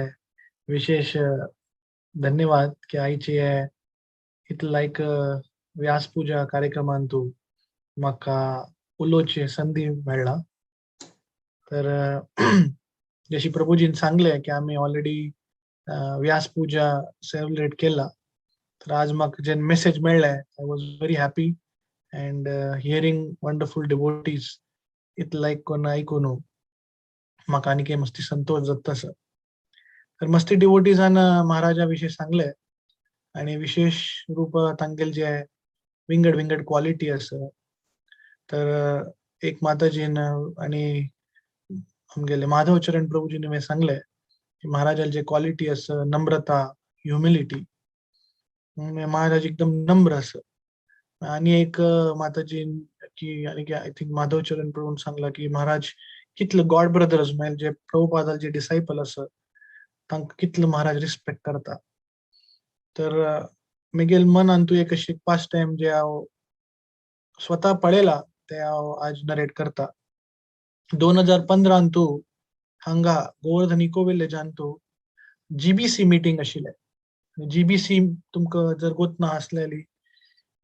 Speaker 7: विशेष धन्यवाद की आयचे इतले लायक व्यासपूजा कार्यक्रमांतू म्हाका उलोवची संदी मेळ्ळा. तर जशी प्रभुजीन सांगले की आमी ऑलरेडी व्यासपूजा सेलिब्रेट केला, तर आज म्हाका जे मेसेज मेळ्ळे I was very happy and hearing wonderful devotees इतले लायक कोण आयकून म्हाका आनीक मस्ती संतोष जाता सर. तर मस्ती डिवोटीजान महाराजा विशीं सांगले आणि विशेष रूप तांगेले जे विंगड विंगड क्वालिटी आसा. तर एक माताजीन आणि आमगेले माधव चरण प्रभुजीने सांगले की महाराजाले जे क्वालिटी आसा नम्रता, ह्युमिलिटी, महाराज एकदम नम्र आसा. आणि एक माताजीन की आणि I think Madhav चरण प्रभून सांगला की महाराज कितले गॉड ब्रदर्स म्हणजे जे प्रभुपादाले जे डिसायपल आसा तांकां कितलो महाराज रिस्पेक्ट करता. तर मेगेल मनान तूं एक अशी पास्ट टायम जे हांव स्वता पळयला ते हांव आज नरेट करता. 2015 तूं हांगा गोवर्धन इको विलेजान तूं जीबीसी मिटींग आशिल्लें. जीबीसी तुमकां जर गोत ना आसलेली,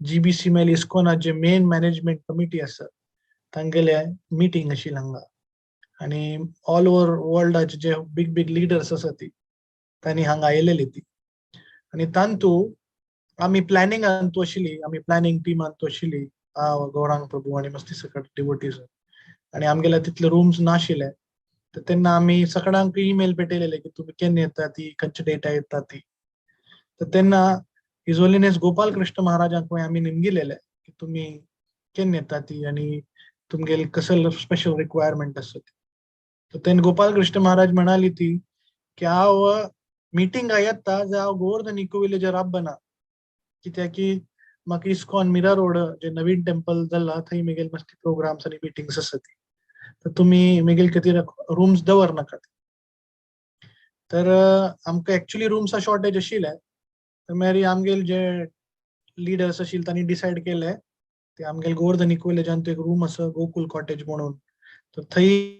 Speaker 7: जीबीसी म्हळ्यार इस्कॉनाचे मेन मॅनेजमेंट कमिटी आसा तांगेले मिटींग आशिल्लें हांगा. आनी ऑल ओवर वर्ल्डाचे जे बीग बीग लिडर्स आसा ती तांणी हांगा आयलेली ती. आनी तांतू आमी प्लॅनिंगान तूं आशिल्ली, आमी प्लॅनिंग टिमान तूं आशिल्ली, हांव गौरांग प्रभू आनी मस्ती सकट डिवोटीज. आनी आमगेले तितले रूम्स नाशिल्ले तर तेन्ना आमी सगळ्यांक ईमेल पेटयलेले की तुमी केन्ना येता ती, खंयच्या डेटा येता ती. तर तेन्ना his holiness Gopal Krishna महाराजांक आमी निमगिलेले की तुमी केन्ना येता ती आनी तुमगेले कसले स्पेशल रिक्वायरमेंट आसा ती. तर तेन्ना गोपाल कृष्ण महाराज म्हणाली ती की हांव मिटिंगा येता जाल्यार हांव गोवर्धन इको विलेजार राबना, कित्याक की म्हाका इस्कॉन मिरा रोड जे नवीन टेम्पल जाला थंय मेगेले मस्ती प्रोग्राम्स आनी मिटिंग्स आसा ती, तर तुमी मेगेले खातीर रूम्स दवर नाकात. तर आमकां एक्चुअली रुम्सा शॉर्टेज आशिल्ले. तर मागीर आमगेले जे लिडर्स आशिल्ले तांणी डिसायड केले ते आमगेले गोवर्धन इकोलेजान एक रूम आसा गोकुल कॉटेज म्हणून, तर थंय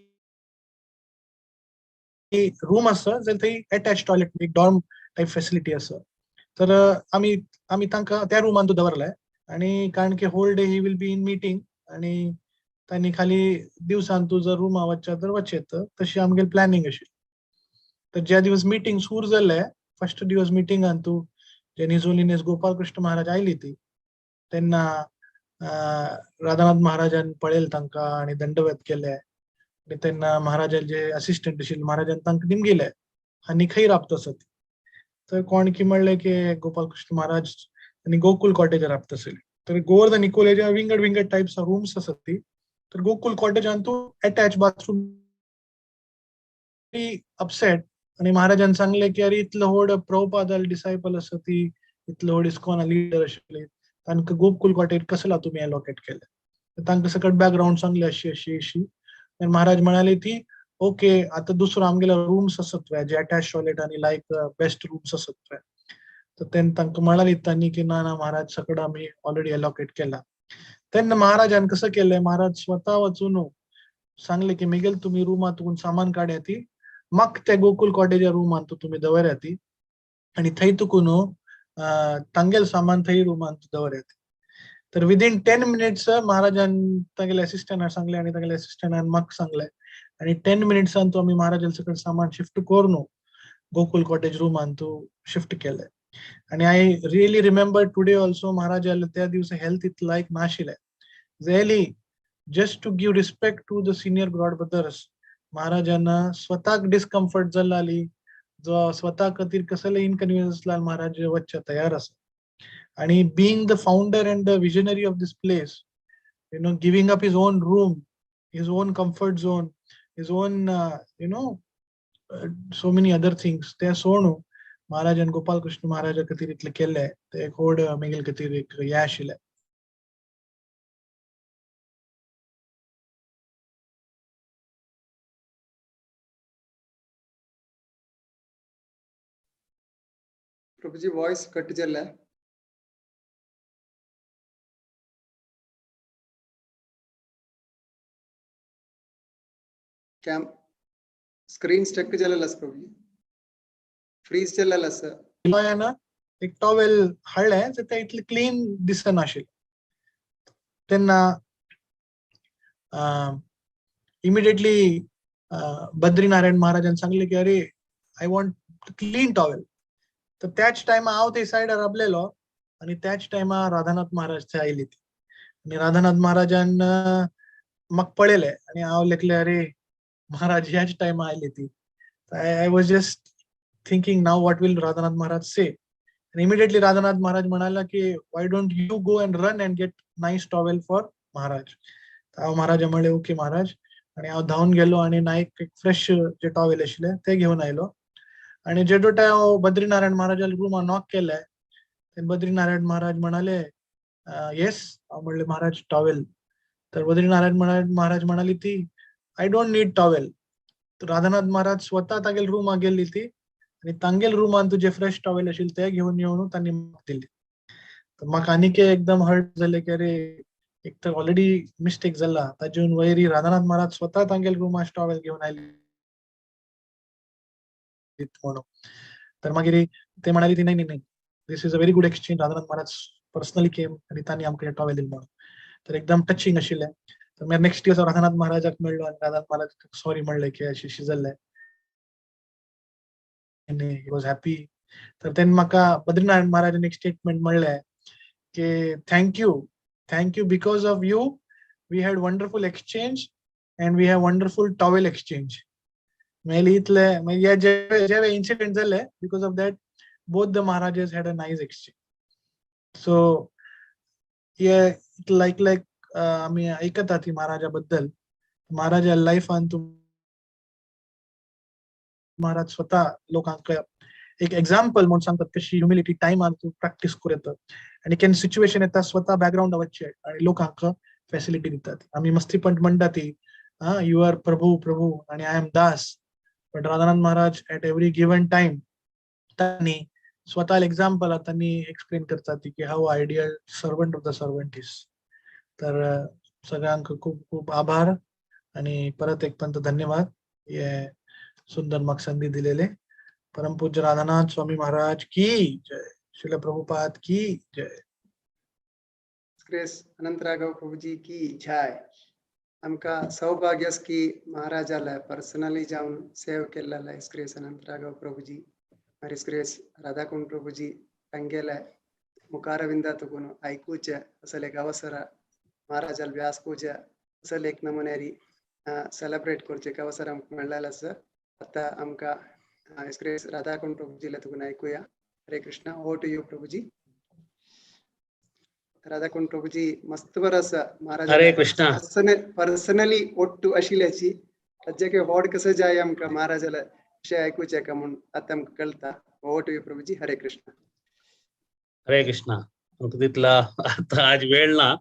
Speaker 7: रूम आसा जाल्यार थंय अटॅच टॉयलेट, एक डॉर्म टायप फॅसिलिटी आसा. तर आमी आमी तांकां त्या रुमान दवरले आणि कारण की whole day he will be in meeting आणि तांणी खाली दिवसान तूं जर रुमा वचचे तर वचेत, तशी आमगेली प्लॅनिंग आशिल्ली. तर ज्या दिवस मिटींग सुरू जाले, फर्स्ट दिवस मिटिंगान तूं जेन्ना his holiness Gopal Krishna Maharaj आयली ती, तेन्ना राधानाथ महाराजान पळयले तांकां आनी दंडवत केले. आनी तेन्ना महाराजाचे असिस्टंट आशिल्ले महाराजान तांकां निमगिले आनी खंय राबता आसा ती. तर कोण की म्हणलें की गोपाल कृष्ण महाराज आनी गोकुल कॉटेजार राबता आसले. तर गोवर्धन इकोलेजा विंगड विंगड टायप्स ऑफ रूम्स आसात ती. तर गोकुल कॉटेजान तूं अटॅच बाथरूम अपसेट आणि महाराजान सांगले की अरे इतलो व्हड प्रभुपादाल डिसायपल आसा ती, इतलो व्हड इस्कॉन लिडर आशिल्ले, तांकां गोकुल कॉटेज कसला तुमी एलोकेट केले. तांकां सकट बॅकग्रावंड सांगले अशी अशी अशी. आनी महाराज म्हणाले ती ओके आता दुसरो आमगेले रूम्स आसात जे अटॅच टॉयलेट आनी लायक बेस्ट रूम्स आसात. तर तेन्ना तांकां म्हणाली तांणी की ना ना महाराज सगळं आमी ऑलरेडी एलोकेट केला. तेन्ना महाराजान कसं केलें, महाराज स्वता वचून सांगले की मिगेल तुमी रुमांत सामान काड्या ती, म्हाका त्या गोकुल कॉटेजा रुमांत तुमी दवरया ती आनी थंय तुकून तांगेल सामान थंय रुमांत दवरया ती. तर विदीन 10 मिनिट्स महाराजान तागेले असिस्टंटाक सांगले आनी तागेले असिस्टंटान म्हाका सांगले आनी 10 मिनिट्सान तो आमी महाराजान सगळें सामान शिफ्ट करून गोकुल कॉटेज रुमांत शिफ्ट केले. आनी I really remember today also महाराजाले त्या दिवसा हेल्थ इतलें लायक नाशिल्लें. Really just to give respect to the senior god brothers महाराजांना स्वताक डिस्कम्फर्ट जाल्ली, जो स्वता खातीर कसले इनकन्विनियन्स महाराज वचचे तयार आसा. आणि being the founder and the visionary of this place, you know, giving up his own room, his own comfort zone, his own you know so many other things, ते सोडून महाराजान गोपाल कृष्ण महाराजा खातीर इतलें केल्लें, ते एक व्हड मेगेले खातीर एक हें आशिल्लें.
Speaker 2: प्रभुजी वॉइस कट जाल्ले. कैम स्क्रीन स्टक जालेला प्रभुजी, फ्रीज जालेला सर.
Speaker 7: एक टॉवेल हाडलें तर ते इतलें क्लीन दिसनाशिल्लें. तेन्ना इमिडिएटली बद्रीनारायण महाराजान सांगलें की अरे I want clean towel. तर त्याच टायमा हांव ते सायडार राबलेलो आनी त्याच टायमा राधानाथ महाराज थंय आयली ती. आनी राधानाथ महाराजान म्हाका पळयलें आनी हांव लेखलें अरे महाराज ह्याच टायमा आयली ती. I was just thinking now what will Radhanath Maharaj say. आनी इमिडिएटली राधानाथ महाराज म्हणाला की why don't you go and run and get nice towel for Maharaj. हांव महाराजा म्हणलें ओके महाराज. आनी हांव धांवन गेलो आनी नायक एक फ्रेश जे टॉवेल आशिल्ले ते घेवन आयलो. आनी जेदोटा हांव बद्रीनारायण महाराजाल्या रुमा नॉक केले तेन्ना बद्रीनारायण महाराज म्हणाले येस. हांव म्हणलें महाराज टॉवेल. तर बद्रीनारायण महाराज म्हणाली ती I don't need towel. Radhanath Maharaj स्वता तागेले रुमा गेल्ली ती आनी तांगेल रुमान तुजे फ्रेश टॉवेल आशिल्ले ते घेवन येवन तांणी म्हाका दिली. तर म्हाका आनीक एकदम हर्ट जालें की अरे एक तर ऑलरेडी मिस्टेक जाला, ताजेन वयर राधानाथ महाराज स्वता तांगेल रुमा टॉवेल घेवन आयले म्हणून. तर मागीर ते म्हणाले ती नाही नाही, this is a very good exchange, Radhanath Maharaj personally came आनी तांणी आमकां टॉवेल दिले म्हणून. तर एकदम टचिंग आशिल्लें. तर मागीर नेक्स्ट दिवस राधानाथ महाराजाक मेळ्ळो आनी राधानाथ महाराज सॉरी म्हणलें की अशें अशें जाल्लें. He was happy. तर तेन्ना म्हाका बद्रीनारायण महाराजान एक स्टेटमेंट म्हणलें की thank you because of you we had wonderful exchange and we have wonderful towel exchange. मागीर इतले मागीर जे जे इन्सिडेंट जाले because of that both the Maharajas had a nice exchange. So हे लायक लायक आमी आयकता ती महाराजा बद्दल. महाराजा लायफान तूं महाराज स्वता लोकांक एक एग्जाम्पल म्हणून सांगतात कशी ह्युमिलिटी टायमान तूं प्रॅक्टीस करूं येता आनी केन्ना सिच्युएशन येता स्वता बॅकग्रावंड वचचें आनी लोकांक फॅसिलिटी दितात. आमी मस्तीपण म्हणटा ती you are Prabhu Prabhu आनी I am Das, but Radhanath Maharaj at every given time तांणी स्वतः एक्झाम्पल त्यांनी एक्सप्लेन करतात की how ideal servant of the servant is. तर सगळ्यांक खूप खूप आभार आणि परत एक पंत धन्यवाद हे सुंदर मग संधी दिलेले. परमपूज्य राधानाथ स्वामी महाराज की जय, श्रील प्रभुपाद की जय.
Speaker 2: ग्रेस अनंत राघव प्रभुजी की जय. आमकां सौभाग्य आसा की महाराजाला पर्सनली जावन सेव केलेला ग्रेस अनंत राघव प्रभुजी, मागीर ग्रेस राधाकुंड प्रभुजी तांगेले मुखारविंदा तुकून आयकुचें असले एक अवसर, महाराजाल व्यास पूजा असले एक नमुन्यारी सेलिब्रेट करचें एक अवसर आमकां मेळ्ळेलो आसा. आतां आमकां ग्रेस राधाकुंड प्रभुजीला तुकून आयकुया. Hare Krishna. Over to you Prabhuji. Radhakund Prabhuji मस्त बरो आसा महाराज.
Speaker 8: हरे कृष्णा.
Speaker 2: पर्सनली ಒಟ್ಟು आशिल्ल्याची ताजे होड कसं जाय आमकां महाराजाला विषय आयकुचें का म्हूण आतां आमकां कळटा. Over to you Prabhuji. Hare Krishna.
Speaker 8: Hare Krishna. आमकां तितला आतां आज वेळ ना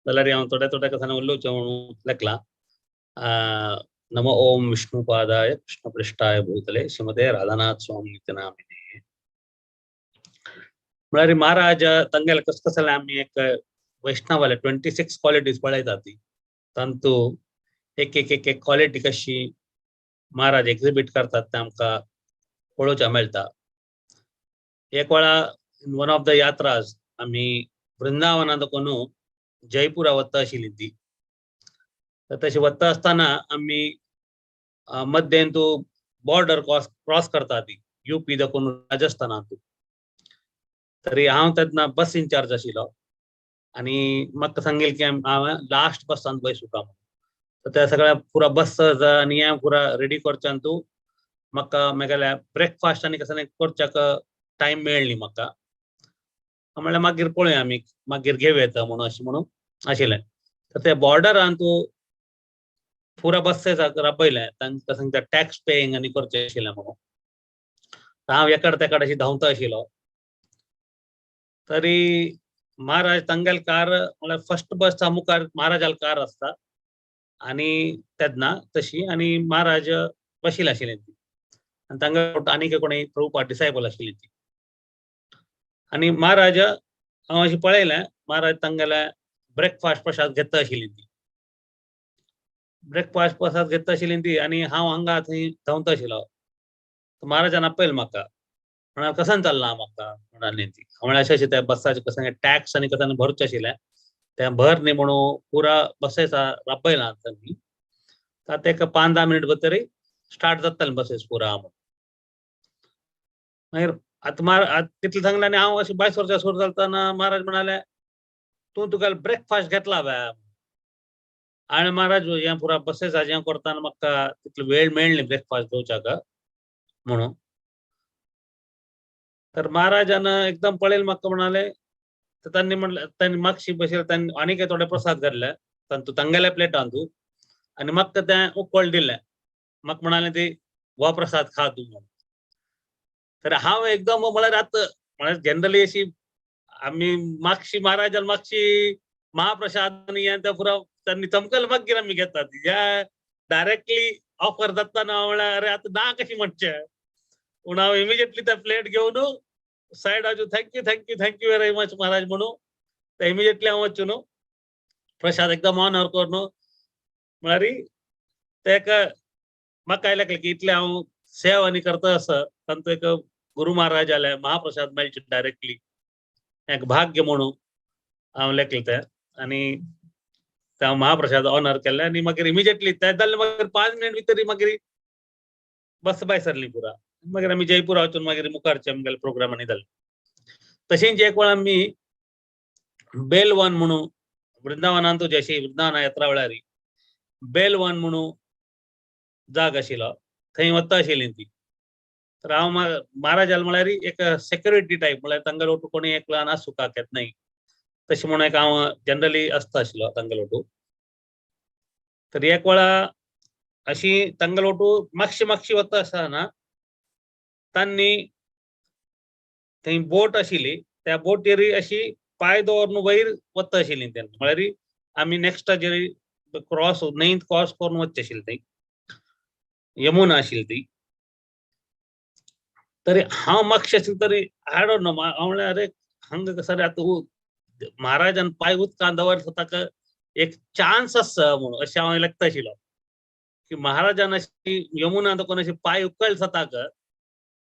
Speaker 8: जाल्यार हांव थोड्या थोड्या कथांनी उलोवचें म्हणून लेखलां. नमो ओम विष्णुपादाय कृष्णपृष्ठाय भूतले श्रीमते राधानाथ स्वामी नामिने. म्हळ्यार महाराज तांगेले कस कसले आमी एक वैष्णवाले 26 क्वालिटीज पळयतात ती, तांतू एक एक एक एक क्वालिटी कशी महाराज एक्झिबीट करतात ते आमकां पळोवच्या मेळटा. एक वेळा इन वन ऑफ the यात्राज आमी वृंदावनांत कोणू जयपुरा वता आशिल्ली ती. तर तशी वता आसतना आमी मध्येन तूं बॉर्डर क्रॉस करता ती युपी दाखोवन राजस्थानांत. तरी हांव तेन्ना बस इन्चार्ज आशिल्लो आनी म्हाका सांगेल की हांवें लास्ट बसान बसूं म्हणून. तर त्या सगळ्या पुरा बस आनी हें पुरा रेडी करच्यान तूं म्हाका मागेल्या ब्रेकफास्ट आनी कसलें करच्याक टायम मेळ्ळी म्हाका. म्हणल्यार मागीर पळोवया आमी मागीर घेवया येता म्हणून अशें म्हणून आशिल्लें. तर त्या बॉर्डरान तूं पुरा बसेसाक राबयलें तांकां सांगता टॅक्स पेईंग आनी करचें आशिल्लें म्हणून. हांव एकाड तेकाड अशी धांवता आशिल्लो. तरी महाराज तांगेल कार म्हळ्यार फर्स्ट बस मुखार महाराजाल कार आसता आनी तेन्ना तशी आनी महाराज बशिल्ले आशिल्ले ती आनी तांगे आनीक कोणी प्रभुपाद डिसायबल आशिल्ली ती. आनी महाराज हांव अशें पळयलें महाराज तांगेले ब्रेकफास्ट प्रसाद घेता आशिल्ली ती, ब्रेकफास्ट प्रसाद घेता आशिल्ली ती आनी हांव हांगा थंय धांवता आशिल्लो. महाराजान आपयलें म्हाका, म्हणाल कसान चल्लां म्हाका म्हणाली ती. म्हळ्यार अशें अशें त्या बसाचें कशें टॅक्स आनी कशें भरचें आशिल्लें तें भर न्ही म्हणून पुरा बसेसा राबयलां तांणी. आतां एक 5-10 मिनट भितर स्टार्ट जातालें बसेस पुरा म्हणून. मागीर आतां तितलें सांगलें आनी हांव अशें भायर सरच्या सुरू चलतना महाराज म्हणाले तूं तुका ब्रेकफास्ट घेतला बे. आनी महाराज हें पुरा बसेसाचें हें करतना म्हाका तितलो वेळ मेळ्ळी ब्रेकफास्ट घेवच्याक म्हणून. तर महाराजान एकदम पळयलें म्हाका म्हणाले, तर तांणी म्हणलें तांणी मागशी बशिल्ले तांणी आनीक थोडे प्रसाद घातले तांतू तांगेल्या प्लेटान तूं आनी म्हाका तें उकळ दिलें. म्हाका म्हणाले ती हो प्रसाद खा तूं म्हणून. तर हांव एकदम म्हळ्यार आतां म्हळ्यार जनरली अशी आमी मागशी महाराजान मागशी महाप्रसाद आनी हें तें पुरा तांणी चमकल मागीर आमी घेतात ह्या डायरेक्टली ऑफर जातना म्हळ्यार अरे आतां ना कशी म्हणचें. पूण हांव इमिजिएटली तें प्लेट घेवन सायड वाजू thank you thank you thank you very much Maharaj म्हणून ते इमिजिएटली हांव वचून प्रसाद एकदम ऑनर करून म्हळ्यार तेका म्हाका आयलें की इतलें हांव सेव आनी करता आसा तांचो एक गुरु महाराज आले महाप्रसाद मेळचे डायरेक्टली एक भाग्य म्हणून हांव लेखलें तें. आनी ते हांव महाप्रसाद ऑनर केलें आनी मागीर इमिजिएटली ते जालें मागीर 5 मिनट भितर मागीर बस भायर सरली पुरा. मागीर आमी जयपुरा वचून मागीर मुखारचे आमगेले प्रोग्राम आनी जाले. तशेंच एक वेळा आमी बेलवन म्हणून वृंदावनांत जशी वृंदावन यात्रा वेळार बेलवन म्हणून जाग आशिल्लो थंय वता आशिल्ली ती. तर हांव महाराजाल म्हळ्यार एक सेक्युरिटी टायप म्हळ्यार तांगेलो ओटू कोणी एकलो नासूं का येत न्हय तशें म्हणून एक हांव जनरली आसता आशिल्लो तांगेलो ओटू. तर एक वेळा अशी तांगेलो ओटू मागशी मागशी वता आसतना तांणी थंय बोट आशिल्ली त्या बोटीर अशी पांय दवरून वयर वता आशिल्ली तेन्ना म्हळ्यार आमी नेक्स्टाचेर क्रॉस न्हंयत क्रॉस करून वचचें आशिल्लें थंय यमुना आशिल्ली ती. तरी हांव मातशें आशिल्लें तरी I don't know, हांव म्हणलें अरे हांगा कसं रे आतां महाराजान पांय उदकान दवरता ताका एक चान्स आसा म्हणून अशें हांव लेखता आशिल्लो की महाराजान अशी यमुना कोण अशी पांय उकळसा ताका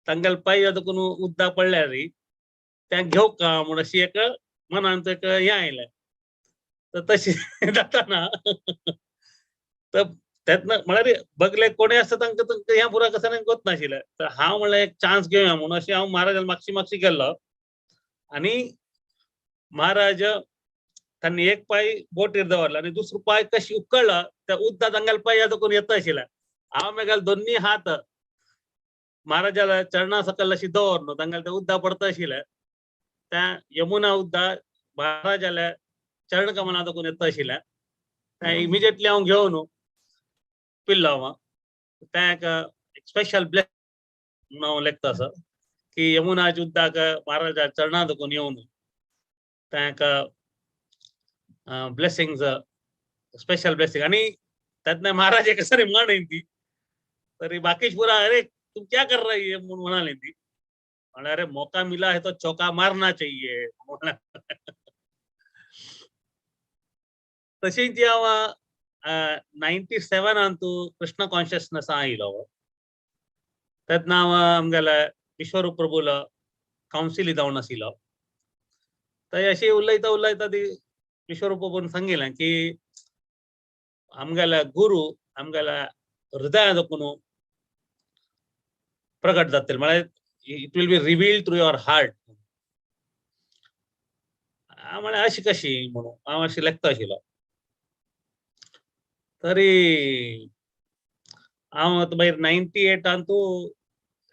Speaker 8: तांगेले पांय कोण उदक पडल्यार तें घेवंक का म्हूण अशी एक मनांत एक हें आयलें. तर तशें जाताना तर तेन्ना म्हळ्यार बगले कोणूय आसता तांकां तांकां हें पुरा कसं गोत नाशिल्लें. तर हांव म्हणलें एक चान्स घेवया म्हणून अशें हांव महाराजान मागशी मागशी गेल्लो आनी महाराज तांणी एक पांय बोटीर दवरला आनी दुसरो पांय कशी उकळ्ळो त्या उदकांत तांगेले पांय कोण येता आशिल्ले. हांव मागीर दोन्ही हात महाराजाला चरणा सकयल अशी दवर न्हू तांगेले ते उदक पडता आशिल्लें त्या यमुना उदक महाराजाल्या चरण कमला कोण येता आशिल्लें तें इमिजिएटली हांव घेवन पिल्लो हांव. तें एक स्पेशल ब्लेस म्हणून हांव लेखता आसा की यमुनाच्या उदक महाराजा चरणा दकून येवन तें एक ब्लेसिंग्स, स्पेशल ब्लेसिंग. आनी तेन्ना महाराज एक सरी म्हण ती तरी बाकीच पुरा अरे तुम क्या कर रही है म्हणून म्हणाली ती. म्हणल्यार अरे मौका मिला है तो चौका मारना चाहिए. तशी ती हांव 97 तूं कृष्ण कॉन्शियसनेस आयलो तेन्ना हांव आमगेले विश्वरूप प्रभूल कावन्सिली जावन आशिल्लो. थंय अशी उलयता उलयता ती विश्वरूप प्रभून सांगिल्लें की आमगेले गुरू आमगेल्या हृदया दाखोवन प्रकट जातले, म्हळ्यार it will be revealed through your heart. हांव म्हळ्यार अशी कशी म्हणून हांव अशी लेखता आशिल्लो. तरी हांव आतां मागीर 98 तूं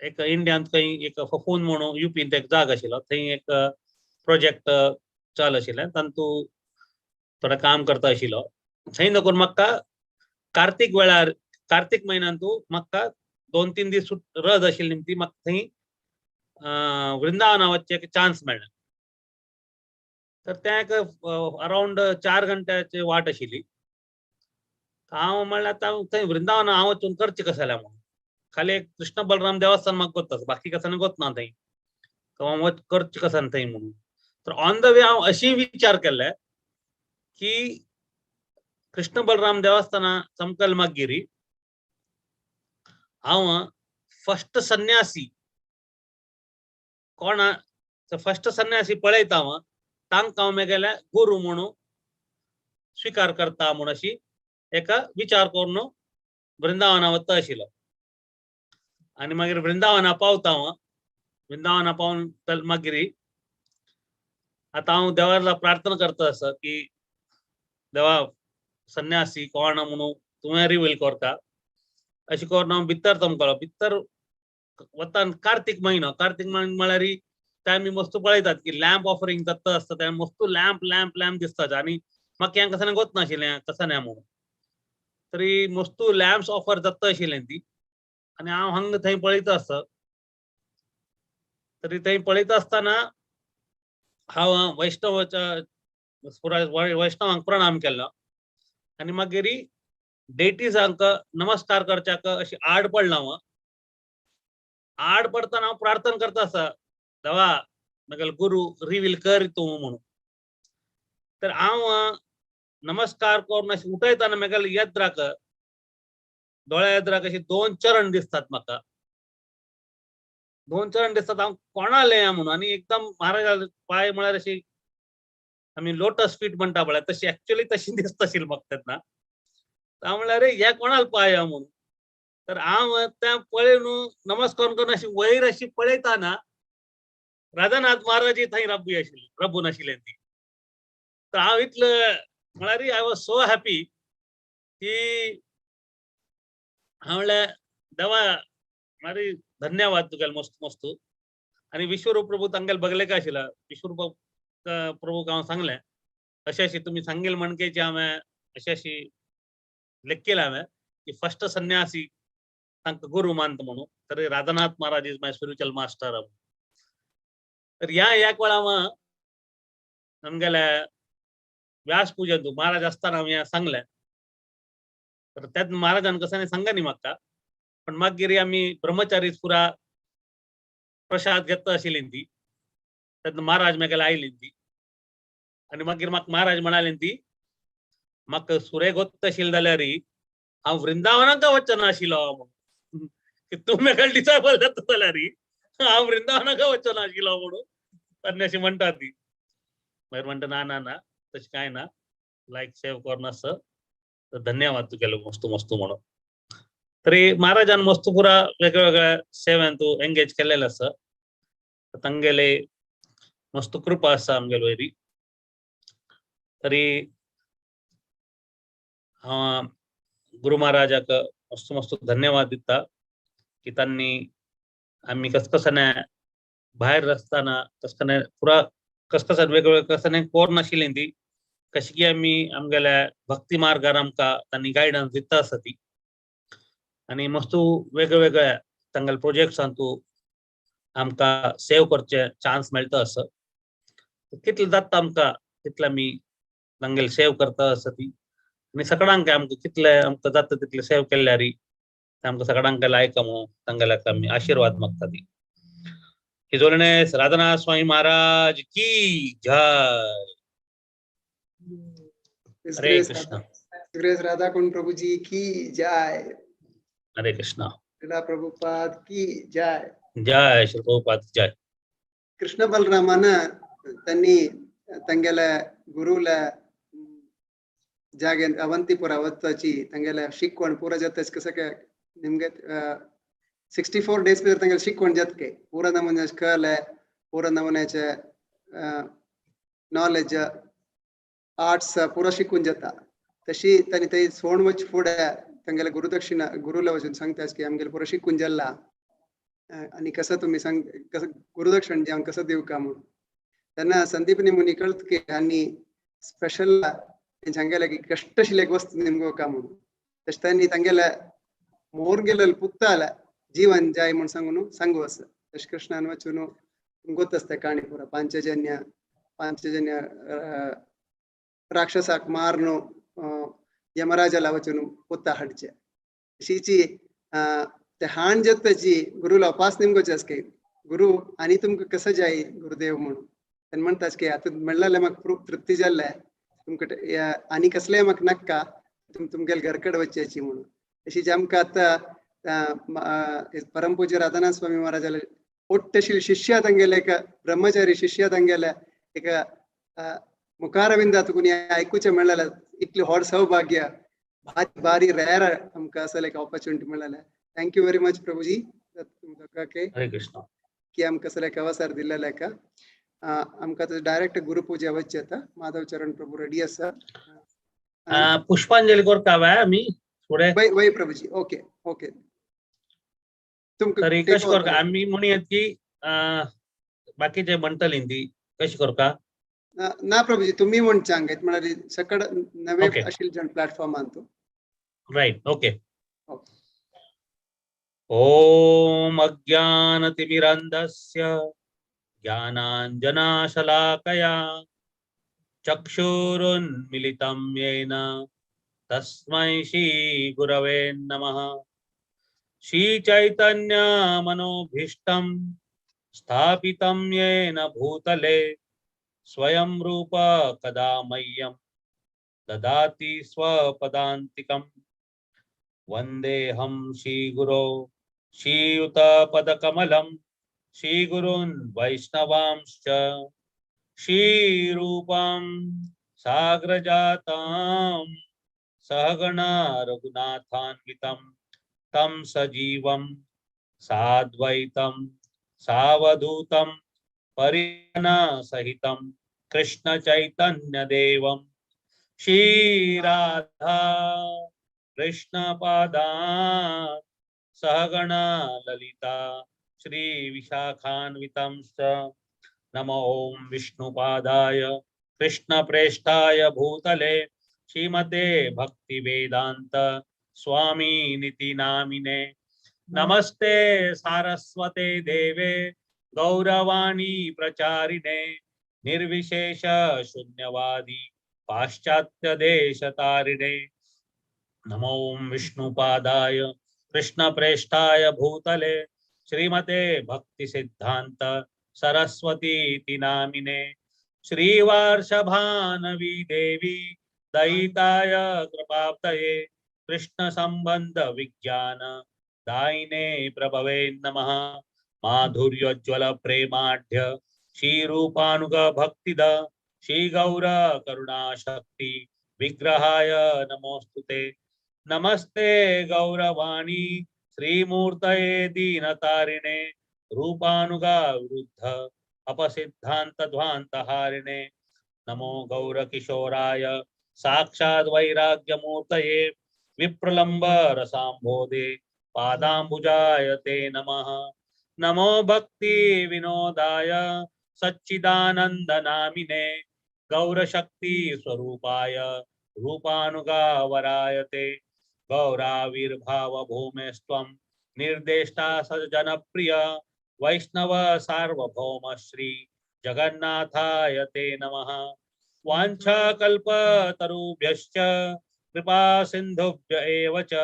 Speaker 8: एक इंडियांत खंय एक फोन म्हणून युपींत एक जाग आशिल्लो थंय एक प्रोजेक्ट चालू आशिल्लें तातूंत थोडें काम करता आशिल्लो. थंय नकून म्हाका कार्तीक वेळार कार्तीक म्हयन्यांतू म्हाका 2-3 दीस रज आशिल्ली ती म्हाका थंय वृंदावना वचचें एक चान्स मेळ्ळें. तर तें एक अरावंड 4 घंट्याची वाट आशिल्ली. हांव म्हणल्यार आतां थंय वृंदावन हांव वचून करचें कशें जाल्यार म्हणून खाली एक कृष्ण बलराम देवस्थान म्हाका गोत, बाकी कसानी गोत ना थंय, हांव वच करचें कशें थंय म्हणून. तर ऑन the way हांव अशी विचार केल्ले की कृष्ण बलराम देवस्थाना चमकल मागीर हांव फर्स्ट संन्यासी कोण फर्स्ट संन्यासी पळयता हांव तांकां हांव म्हगेले गुरू म्हणून स्विकार करता म्हूण अशी एका विचार करून वृंदावना वता आशिल्लो. आनी मागीर वृंदावना पावता हांव, वृंदावना पावन मागीर आतां हांव देवाला प्रार्थना करता आसा की देवा संन्यासी कोण म्हणून तुवें रिवील करता अशें करून हांव भितर चमकलो. भितर वता कार्तीक म्हयनो, कार्तीक म्हयनो म्हळ्यार ते आमी मस्त पळयतात की लॅम्प ऑफरिंग जाता आसता ते मस्त लॅम्प लॅम्प लॅम्प दिसतात आनी म्हाका हें कसां गोत नाशिल्लें कसां न्हय म्हणून तरी मस्त लॅम्प्स ऑफर जाता आशिल्लें ती आनी हांव हांगा थंय पळयता आसता. तरी थंय पळयता आसतना हांव वैष्णवाच्या वैष्णवांक प्रणाम केलो आनी मागीर डेटीजांक नमस्कार करच्याक अशी आड पडला हांव. आड पडतना हांव प्रार्थना करता आसा देवा म्हगेलो गुरू रिवील कर तूं म्हणून. तर हांव नमस्कार करून अशें उठयतना म्हगेले येद्राक दोळ्या येद्राक अशे 2 चरण दिसतात म्हाका, 2 चरण दिसतात. हांव कोणाले म्हणून आनी एकदम महाराजा पांय म्हळ्यार अशी आमी लोटस फीट म्हणटा पळय तशी एक्चुअली तशी दिसता आशिल्ली म्हाका तेन्ना. हांव म्हणल्यार अरे हे कोणाल पांय म्हणून. तर हांव तें पळय न्हू नमस्कार करून अशी वयर अशी पळयतना राधानाथ महाराज थंय रब्बी आशिल्ली, रब्बून आशिल्ले ती. तर हांव इतलें म्हळ्यार I was so happy की हांव म्हणल्यार देवा म्हळ्यार धन्यवाद तुगेले मस्त मस्त. आनी विश्वरूप प्रभू तांगेले बगले काय आशिल्लो विश्वरूप प्रभूक हांव सांगलें अशें अशें तुमी सांगेल म्हणकेची हांवें अशें अशी लेख केलें हांवें की फर्स्ट संन्यासी तांकां गुरू मानता म्हणून. तर Radhanath Maharaj is my spiritual master. तर ह्या एक वेळा हांव आमगेल्या व्यास पूजन महाराज आसतना हांवें हें सांगलें. तर त्यात महाराजान कसं सांगा न्ही म्हाका, पण मागीर आमी ब्रह्मचारी पुरा प्रसाद घेता आशिल्ली ती तेन्ना महाराज म्हागेले आयली ती आनी मागीर म्हाका महाराज म्हणाले ती म्हाका सुरे गोत्ता आशिल्ले जाल्यार हांव वृंदावनाक वचना आशिल्लो म्हणून, की तूं म्हाका डिसायबल जाता जाल्यार हांव वृंदावनाक वचना आशिल्लो म्हणून तांणी अशें म्हणटा ती. मागीर म्हणटा ना ना ना, तशें कांय ना, लायक सेव करून आसा तर धन्यवाद तुगेलो मस्तू मस्तू म्हणून. तरी महाराजान मस्तू पुरा वेगवेगळ्या सेवेंत एंगेज केलेले आसा. तांगेले मस्त कृपा आसा आमगेले वयरी. तरी हांव गुरु महाराजाक मस्त मस्त धन्यवाद दिता की तांणी आमी कसकसाने भायर आसतना कसकने पुरा कसकसान वेगवेगळे कसाने कोर नाशिल्ली ती कशी की आमी आमगेल्या भक्ती मार्गार आमकां तांणी गायडन्स दिता आसा ती. आनी मस्तू वेगवेगळ्या तांगेल्या प्रोजेक्ट्सांतू आमकां सेव करचे चान्स मेळटा आसा. कितले जाता आमकां तितले आमी तांगेले सेव करता आसा ती. आनी सगळ्यांक आमकां कितले आमकां जाता तितले सेव केल्यार आमकां सगळ्यांक लायक म्हणून तांगेल्याक आमी आशिर्वाद मागता ती. His holiness Radhanath Swami Maharaj की जय. हरे कृष्ण.
Speaker 2: ग्रेस राधा कुंड प्रभु जी की जय.
Speaker 8: हरे कृष्ण.
Speaker 2: श्रीला प्रभुपाद की जय.
Speaker 8: जय श्री प्रभुपाद जय.
Speaker 2: कृष्ण बलरामान त्यांनी तांगेल्या गुरुला जागे अवंतीपुरा वचपाची तांगेल्या शिकवण पुरा जाता कसं काय निमगे 64 डेज भितर तांगेले शिकवण जाता काय पुरा नमुन्याचे कळले, पुरा नमुन्याचे नॉलेज आर्ट्स पुरा शिकून जाता. तशी तांणी थंय सोण वच फुडें तांगेले गुरुदक्षिणा गुरुला वचून सांगता की आमगेले पुरा शिकून जाल्ला आनी कसं तुमी सांग कसं गुरुदक्षिण जेवण कसं दिवका का म्हणून. तेन्ना संदीपनी मुनी कळत की आनी स्पेशल सांगेले की कष्ट आशिल्ले एक वस्तू निमगो का म्हणून. तशें तांणी तांगेले मोरगेले पुत्ताले जीवन जाय म्हूण सांगून सांगू आसा. तशें कृष्णान वचून गोत आसता काणी पुरा पांचजन्य पांचजन्य राक्षसाक मारनु यमराजाला वचून पुत्ता हाडचे. तशीची ते हाण जाताची गुरुला उपास निमगोचे आसा की गुरु आनी तुमकां कसं जाय गुरुदेव म्हणून. तेन्ना म्हणटाच की आतां म्हणलें म्हाका तृप्ती जाल्लें तुमकां आनी कसलें म्हाका नाका तुमगेले घर कडेन वचयाची म्हणून. तशी आमकां आतां परमपूज्य राधानाथ स्वामी महाराजाले ಒಟ್ಟು ಶಿಷ್ಯ ತಂಗೆಲೆ एक ब्रह्मचारी शिष्य तांगेले एक मुखारविंदा तुकून आयकुचें मेळ्ळें इतलें व्हड सौभाग्य भारी भारी रेर आमकां असले एक ऑपॉर्च्युनिटी मेळ्ळें. Thank you very much Prabhuji तुमकां
Speaker 8: हरे कृष्ण.
Speaker 2: की आमकां असले एक अवसर दिल्लें का आमकां आतां डायरेक्ट गुरुपूजा वचचें आतां. माधव चरण प्रभू रेडी आसा.
Speaker 8: पुष्पांजली करता वे आमी फुडें.
Speaker 2: वय वय प्रभूजी, ओके ओके. तुमकां
Speaker 8: तरी
Speaker 2: take
Speaker 8: कशें
Speaker 2: over.
Speaker 8: करता आमी म्हणया की बाकीचे म्हणटली ती कशें करता?
Speaker 2: ना प्रभूजी, तुम्ही म्हणचांग म्हळ्यार सकड नवे
Speaker 8: Okay.
Speaker 2: आशिल्ले जण प्लॅटफॉर्मान तूं.
Speaker 8: Right, okay.
Speaker 2: Okay.
Speaker 8: ॐ अज्ञानतिमिरन्धस्य ज्ञानाञ्जनाशलाकया चक्षुरुन्मिलितं येन तस्मै श्रीगुरवे नमः. श्रीचैतन्यमनोभीष्टं स्थापितं येन भूतले स्वयं रूप कदा मह्यं ददाति स्वपदान्तिकम्. वन्देऽहं श्रीगुरो श्रीयुतपदकमलं श्रीगुरून् वैष्णवांश्च श्रीरूपं साग्रजातं सहगणा रघुनाथान्वितं तं सजीवं साद्वैतं सावधूतं परिजनसहितं कृष्ण चैतन्यदेवं श्रीराधा कृष्णपादान् सहगणा ललिता श्रीविशाखान्वितांश्च. नमो ॐ विष्णुपादाय कृष्णप्रेष्ठाय भूतले श्रीमते भक्तिवेदान्त स्वामीनिति नामिने. नमस्ते सारस्वते देवे गौरवाणी प्रचारिणे निर्विशेष शून्यवादी पाश्चात्य देशतारिणे. नमो ॐ विष्णुपादाय कृष्णप्रेष्ठाय भूतले श्रीमते भक्ति सिद्धांत सरस्वती इति नामिने श्रीवार्षभानवी देवी दयिताय कृपाब्धये कृष्ण संबंध विज्ञान दायिने प्रभवे नमः। माधुर्योज्ज्वल प्रेमाढ्य श्रीरूपानुग भक्तिद श्री गौर करुणा शक्ति विग्रहाय नमोस्तुते। नमस्ते गौरवाणी श्रीमूर्तये दीनतारिणे रूपानुगा विरुद्ध अपसिद्धांत ध्वांतहारिणे नमो गौर किशोराय साक्षात् वैराग्यमूर्तये विप्रलंब रसाम्भोदे पादाम्बुजाय ते नमः। नमो भक्ति विनोदाय सच्चिदानंद नामिने गौरशक्ति स्वरूपाय रूपानुगावराय ते। गौराविर्भाव भूमेस्त्वं निर्देष्टा सजनप्रिय वैष्णव सार्वभौम श्री जगन्नाथाय ते नमः। वाञ्छाकल्पतरुभ्यश्च कृपा सिन्धुभ्य एव च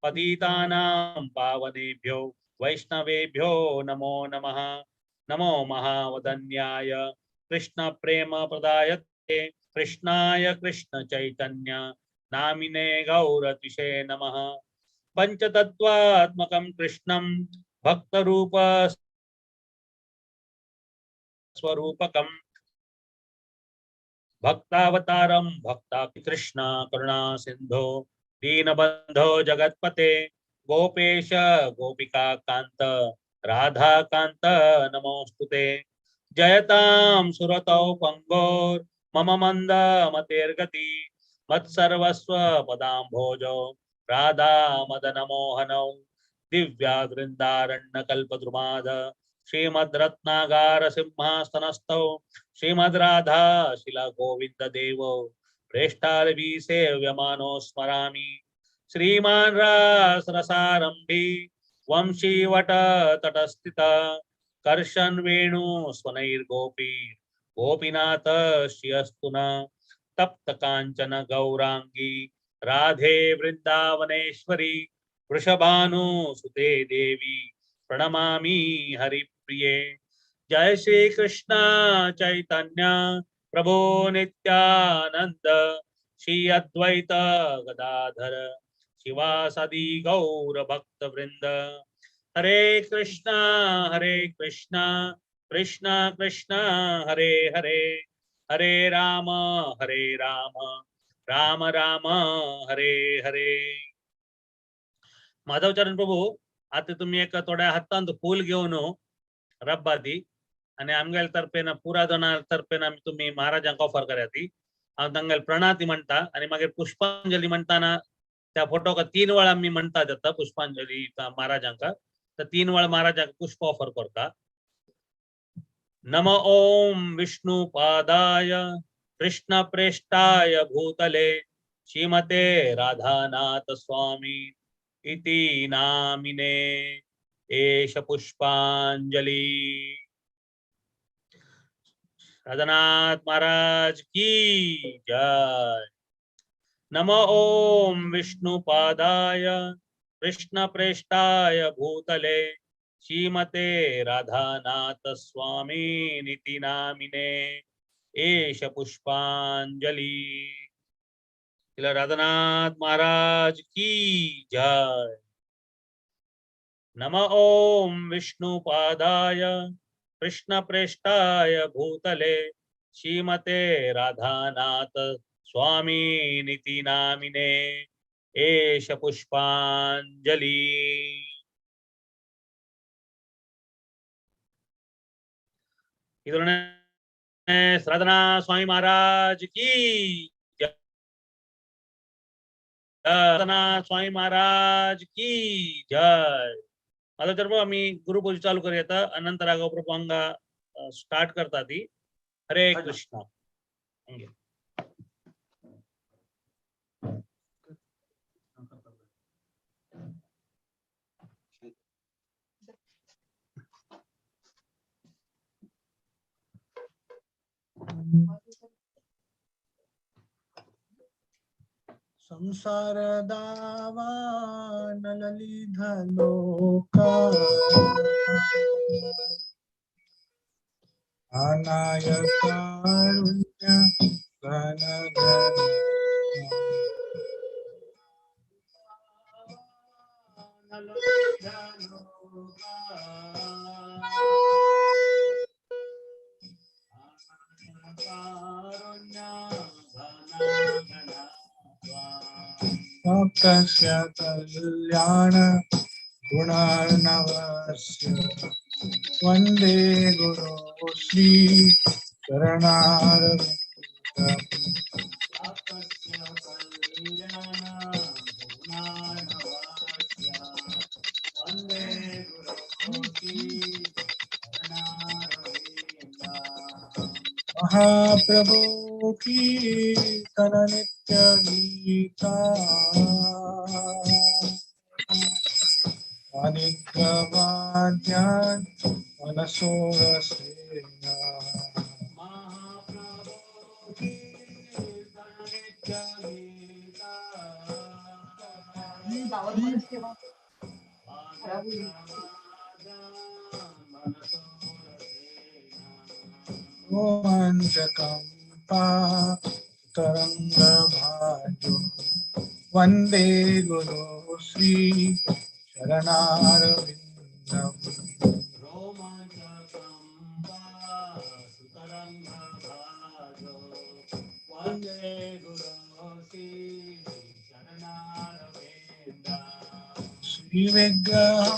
Speaker 8: पतितानां पावनेभ्यो वैष्णवेभ्यो नमो नमः। नमो महावदन्याय कृष्ण प्रेम प्रदायते कृष्णाय कृष्ण चैतन्य नामिने गौरतिशे नमः। पंचतत्वात्मकं कृष्णं भक्तरूप स्वरूपकं भक्तावतारं भक्ता कृष्ण करुणा सिन्धो दीनबन्धो जगत्पते गोपेश गोपिका कांत राधा कांत नमोस्तुते। जयतां सुरतौ पंगोर मम मंद मतेर्गति मत्सर्वस्व पदाम्भोजो राधा मदन मोहनौ। दिव्या वृंदारण्य कल्पद्रुमाद श्रीमद्रत्नागार सिंहासनस्थौ श्रीमद्राधा शिला गोविंद देवो प्रेष्ठालवी सेव्यमानो स्मरामि। श्रीमान रास रसारंभी वंशीवट तटस्थित कर्षण वेणु स्वनैर्गोपी गोपीनाथ श्रियस्तु न। तप्त कांचन गौरांगी राधे वृंदावनेश्वरी वृषभानु सुते देवी प्रणमामि हरिप्रिये। जय श्री कृष्ण चैतन्य प्रभु नित्यानंद श्री अद्वैत गदाधर शिवासादि गौर भक्त वृंद। हरे कृष्णा कृष्णा कृष्णा हरे हरे हरे राम राम राम हरे हरे। माधवचरण प्रभू आता तुम्ही एक थोड्या हातांत फूल घेऊन रब्बा दी आणि आमगेले तर्फेन पुरा जणां तर्फेन आमी तुम्ही महाराजांक ऑफर करा ती। हांव तांगेले प्रणाती म्हणटा आणि मागीर पुष्पांजली म्हणटाना त्या फोटोक 3 वेळा आमी म्हणटा जाता पुष्पांजली महाराजांक, तर 3 वेळा महाराजांक पुष्प ऑफर करता। नम ओम विष्णु पादाय कृष्ण प्रेष्ठाय भूतले श्रीमते राधानाथ स्वामी इति नामिने एष पुष्पांजलि। राधानाथ महाराज की जय। नमो ओम विष्णु पादाय कृष्ण प्रेष्ठाय भूतले श्रीमते राधानाथ स्वामी इति नामिने एष पुष्पांजलि। राधानाथ महाराज की जय। नम ओम विष्णु पादाय कृष्ण प्रेष्ठाय भूतले श्रीमते राधानाथ स्वामी इति नामिने एष पुष्पांजलि। राधानाथ स्वामी महाराज की जय। राधानाथ स्वामी महाराज की जय। माधवचरण प्रभू आमी गुरुपूजा चालू करूया, अनंत राघव प्रभू हांगा स्टार्ट करता ती। हरे कृष्णा।
Speaker 7: संसार दावा नललिधलोका अनाय कारुण्य घन घन भक्तस्य कल्याण गुणार्णवस्य वन्दे गुरो श्री चरणारविन्दम्। महाप्रभु कीर्तन नित्य गीता अनिग्रवाद्यान् मनसोरसेना। रोमाञ्चकम्पा तरङ्गभाजो वन्दे गुरो श्री शरणारविन्दम्। श्री विग्रहानंद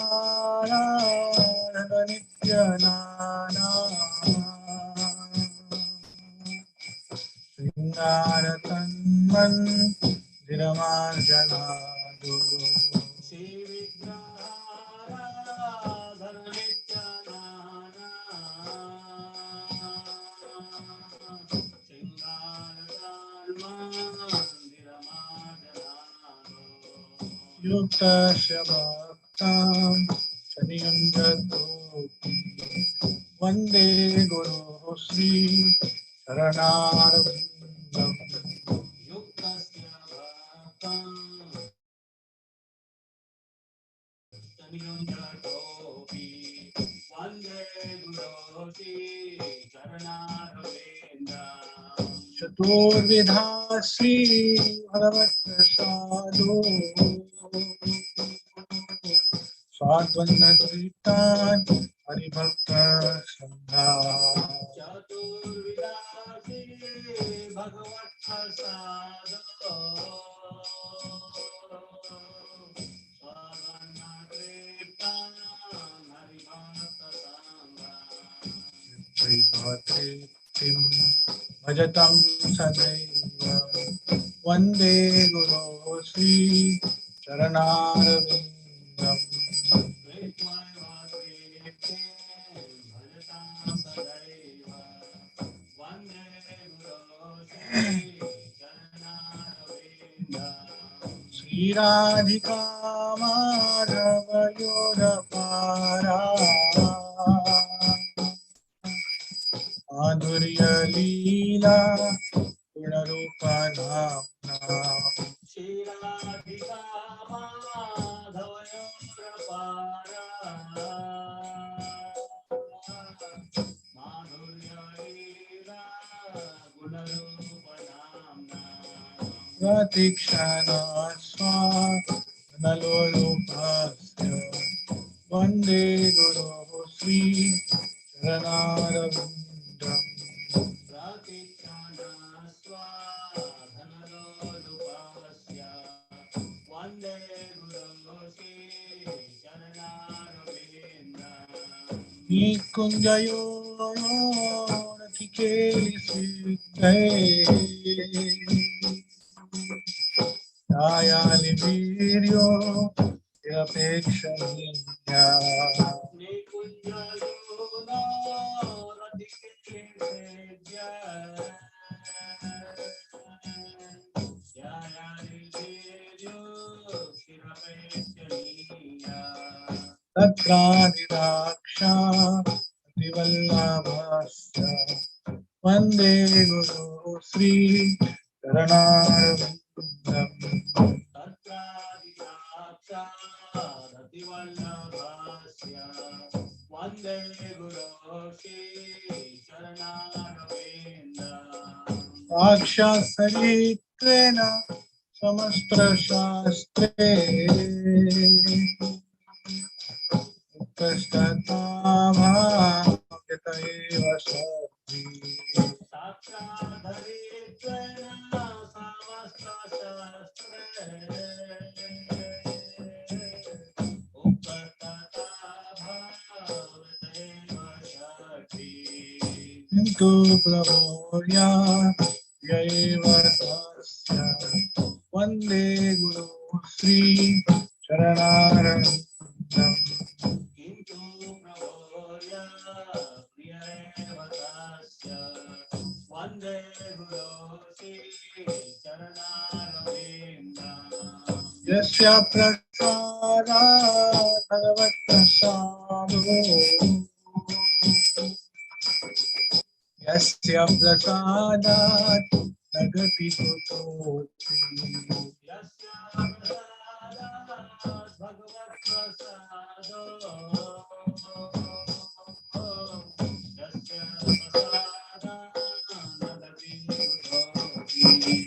Speaker 7: नित्य नाना श्रृंगार तन्मन्दिरमार्जनादो। युक्तस्य भक्तां शनियञ्जतोऽपि वन्दे गुरो श्री शरणारविन्दम्। चतुर्विधा श्री भगवत्प्रसादो स्वाद्वन्द्वकृतान् हरिभक्त संघा। तृप्तिं भजतं सदैव वन्दे गुरो श्री चरणारविन्दम्। श्रीराधिका माधवयोरपारा माधुर्य लीला गुणरूपा नाम्ना। प्रतीक्षणस्वानलोलुपस्य वन्दे गुरो श्री चरणारविन्दम्। निकुञ्जयो रतिकेलिसिद्धे छायालिवीर्यो निरपेक्षणीया। तत्रादिराक्षा अतिवल्लभस्य वन्दे गुरो श्री चरणारविन्दम्। साक्षात् सरित्वेन समस्तशास्त्रे उत्कृष्टताभाव्यत एव शक्ति। किन्तु प्रभोर्या यैव तस्य वन्दे गुरु श्री चरणारविन्दम्। यस्य प्रसादात् भगवत्प्रसादो यस्य प्रसादात् न गति कुतोऽपि।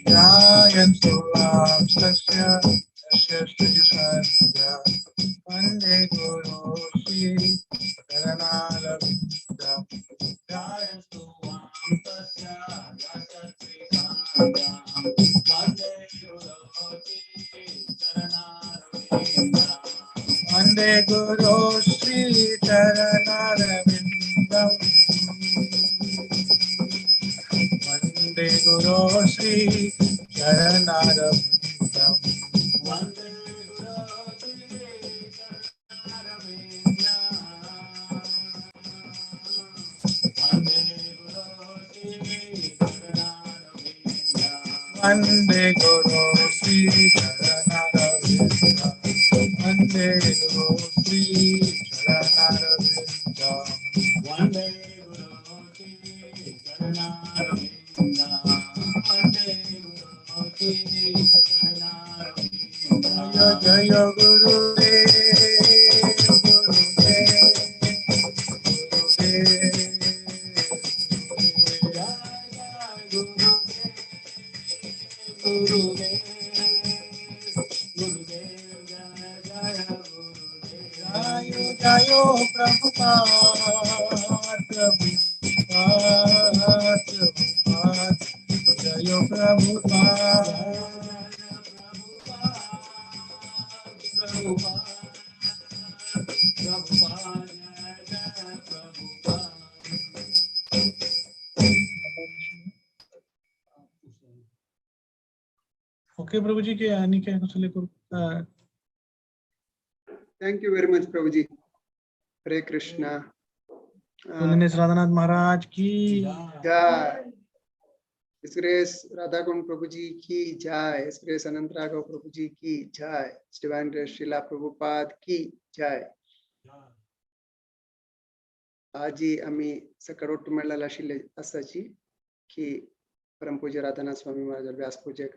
Speaker 7: ध्यायन्तु वां तस्य तस्य श्रीसन्ध्या वन्दे गुरो श्री चरणारविन्दम्। ध्यायन्तु वां तस्य तस्य श्रीसन्ध्या वन्दे गुरो श्री चरणारविन्दम्। वन्दे गुरो श्री चरणारविन्दम्। वन्दे गुरो श्री चरणारविन्दम्। वन्दे गुरो श्री चरणारविन्दम्। वन्दे गुरो श्री चरणारविन्दम्। वन्दे गुरो श्री चरणारविन्दम्। वन्दे गुरो श्री चरणारविन्दम्। वन्दे गुरो श्री चरणारविन्दम्। वन्दे गुरो श्री चरणारविन्दम्। जय जय गुरुदेव गुरुदेव गुरुदेव। जय जय गुरुदेव गुरुदेव गुरुदेव जय जय गुरुदेव। जय जय प्रभुपाद प्रभुपाद प्रभुपाद। जय प्रभुपाद प्रभुपाद प्रभुपाद जय जय प्रभुपाद। ओके प्रभु जी के आनी के कसले करू।
Speaker 2: Thank you very much Prabhuji. Hare Krishna.
Speaker 7: Radhanath Maharaj की
Speaker 2: जय। His Grace Radhakund Prabhuji की जय। His Grace Anant Raghav Prabhuji की जय। His Divine Grace Srila Prabhupada की जय। आजी आम्ही सकाळ ಒಟ್ಟು मेळ्ळेले आशिल्ले आसाची की परमपूज्य राधानाथ स्वामी महाराज व्यास पूजेक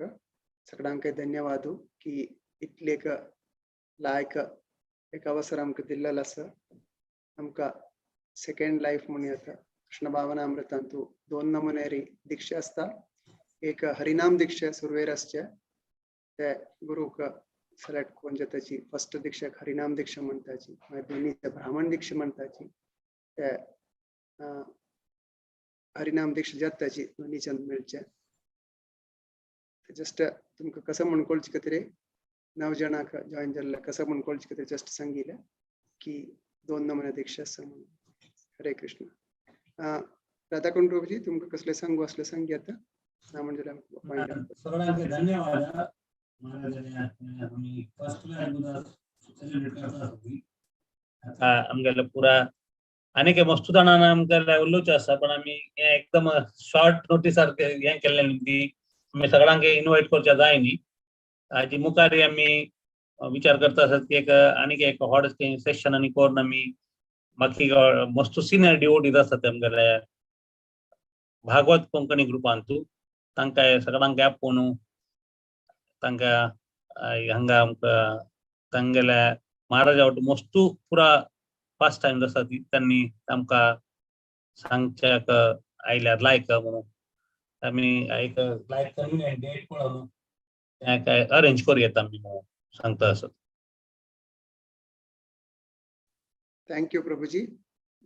Speaker 2: सगळ्यांक धन्यवाद की इतले एक लायक एक अवसर आमकां दिल्लेलो आसा। आमकां सेकंड लायफ म्हणून येता कृष्ण भावनामृतांतु दोन नमुनेरी दीक्षा आसता। एक हरिनाम दीक्षा सुरवेर आसचे ते गुरूक सिलेक्ट करून जाताची फर्स्ट दीक्षा हरिनाम दीक्षा म्हणटाची, मागीर दोनी ब्राह्मण दीक्षा म्हणटाची ते हरिनाम दीक्षा जाताची दोनीच्यान मेळचे। जस्ट तुमकां कसं म्हण कळचे खातीर 9 जाणांक जॉईन जाल्ले कसं म्हण कळचे खातीर जस्ट सांगिल्लें की दोन नमुने दीक्षा आसा म्हणून। हरे कृष्ण। राधाकुंड प्रभुजी तुमकां कसलें सांगू आसलें सांगी आता ना म्हणजे
Speaker 8: सगळ्यांक धन्यवाद। महाराजांनी आमी फर्स्ट सेलिब्रेट करता आता आमगेले पुरा आनी मस्त जाणांनी आमकां उलोवचें आसा, पण आमी हें एकदम शॉर्ट नोटीसार हें केल्लें न्ही ती आमी सगळ्यांक इनवायट करच्या जाय न्ही। हाजी मुखार आमी विचार करता आसात की एक आनीक एक हॉट सेशन आनी करून आमी बाकी मस्त सिनियर डिवोटीज आसात आमगेले भागवत कोंकणी ग्रुपांतू तांकां सगळ्यांक आपोवन तांकां हांगा आमकां तांगेल्या महाराजा वट मोस्टू पुरा फर्स्ट टायम आसा ती तांणी आमकां सांगच्याक आयल्यार लायक म्हणून आमी एक लायक कन्विनियंट डेट पळोवन तें काय अरेंज करूं येता आमी म्हणून सांगता आसत.
Speaker 2: Thank you Prabhuji.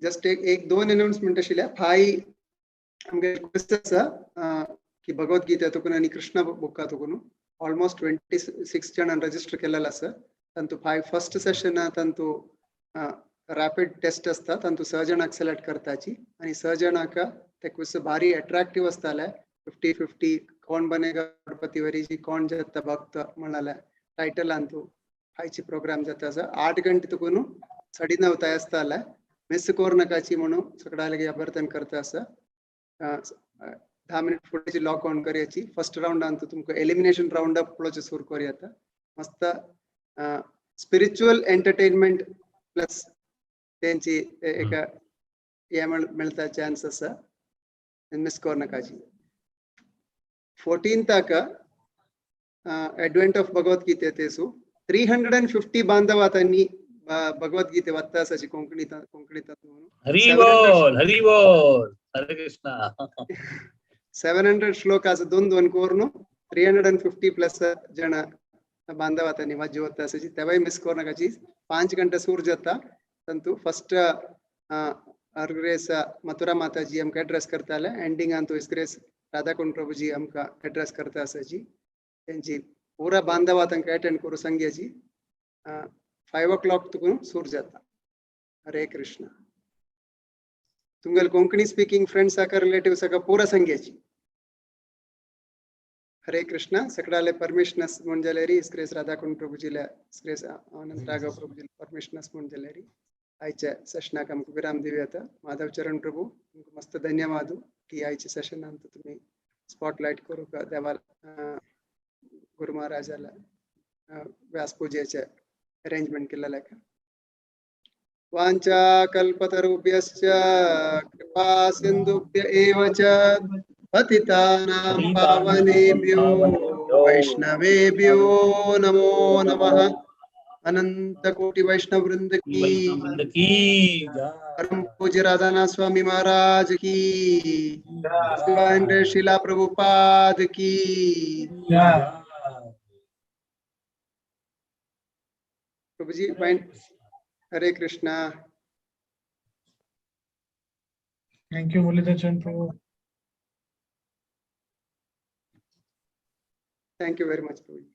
Speaker 2: जस्ट एक एक दोन अनाउन्समेंट आशिल्ले. फाय आमगे रिक्वेस्ट आसा की भगवद्गीता तुकून आनी कृष्ण बुका तुकून ऑलमोस्ट 26 जाणां रजिस्टर केलेलं आसा. तांतू फाय फर्स्ट सेशन तांतू रॅपिड टेस्ट आसता, तांतू 6 जाणांक सिलेक्ट करताची आनी 6 जाणांक ते क्विज भारी अट्रॅक्टिव्ह आसताले. 50-50 कोण बनेगा करोडपती वरीजी कोण जाता भक्त म्हणाले टायटल अंतू फायची प्रोग्राम जाता आसा. 8 गंटे तुकून 9:30 तय आसताले. मिस कोरनकाची म्हणून सगळ्यालागी अभ्यर्थन करता आसा. 10 मिनिट फुडेची लॉक ऑन करयाची. फर्स्ट राउंड अंतू तुमकां एलिमिनेशन राउंड अप पळोवचें सुरू करूया. मस्त स्पिरिच्युअल एंटरटेनमेंट प्लस तेंची एक हे मेळता चान्स आसा. मिस कोरनकाची. 14th advent of Bhagavad Gita तेसू 350 बांधवा त्यांनी भगवद्गीते वाचता आसाची कोंकणी कोंकणी.
Speaker 8: हरी बोल हरी बोल हरे कृष्णा.
Speaker 2: 700 श्लोकास दोन दोन करून 350 प्लस जण बांधवा त्यांनी वाज्य होता आसाची. तेवाय मिस कोरनकाची. 5 गंटे सूर जाता. तंतू फर्स्ट हर ग्रेस मथुरा माताजी आमकां एड्रेस करताले. Ending Antu his grace Radhakund Prabhuji आमकां एड्रेस करता आसाची. तेंची पुरा बांधवा तांकां अटेंड करूं सांगयाची. 5 o'clock तुकून सूर जाता. हरे कृष्ण. तुमगेले कोंकणी स्पीकिंग फ्रेंड्स आका रिलेटिव्स आका पुरा सांगयाची. हरे कृष्ण. सगळ्याले परमिशन म्हूण जाल्यार his grace Radhakund प्रभुजीले his grace आनंद राघव प्रभुजीले परमिशन म्हूण जाल्यार आयच्या सेशनाक आमकां विराम दिवया. माधव चरण प्रभू तुमकां मस्त धन्यवाद की आयच्या सेशनांत तुमी स्पॉटलायट करूंक देवाल गुरु महाराजाला व्यास पूजेचे अरेंजमेंट केलेलं. वाञ्छा कल्पतरुभ्यश्च कृपा सिन्धुभ्य एव च पतितानां पावनेभ्यो वैष्णवेभ्यो नमो नमः. अनंत कोटि वैष्णव वृंद की परम पूज्य राधानाथ स्वामी महाराज की, श्रीला प्रभुपाद की. Prabhuji Hare Krishna.
Speaker 7: Thank you Muralidhar Chand Prabhu.
Speaker 2: Thank you very much Prabhuji.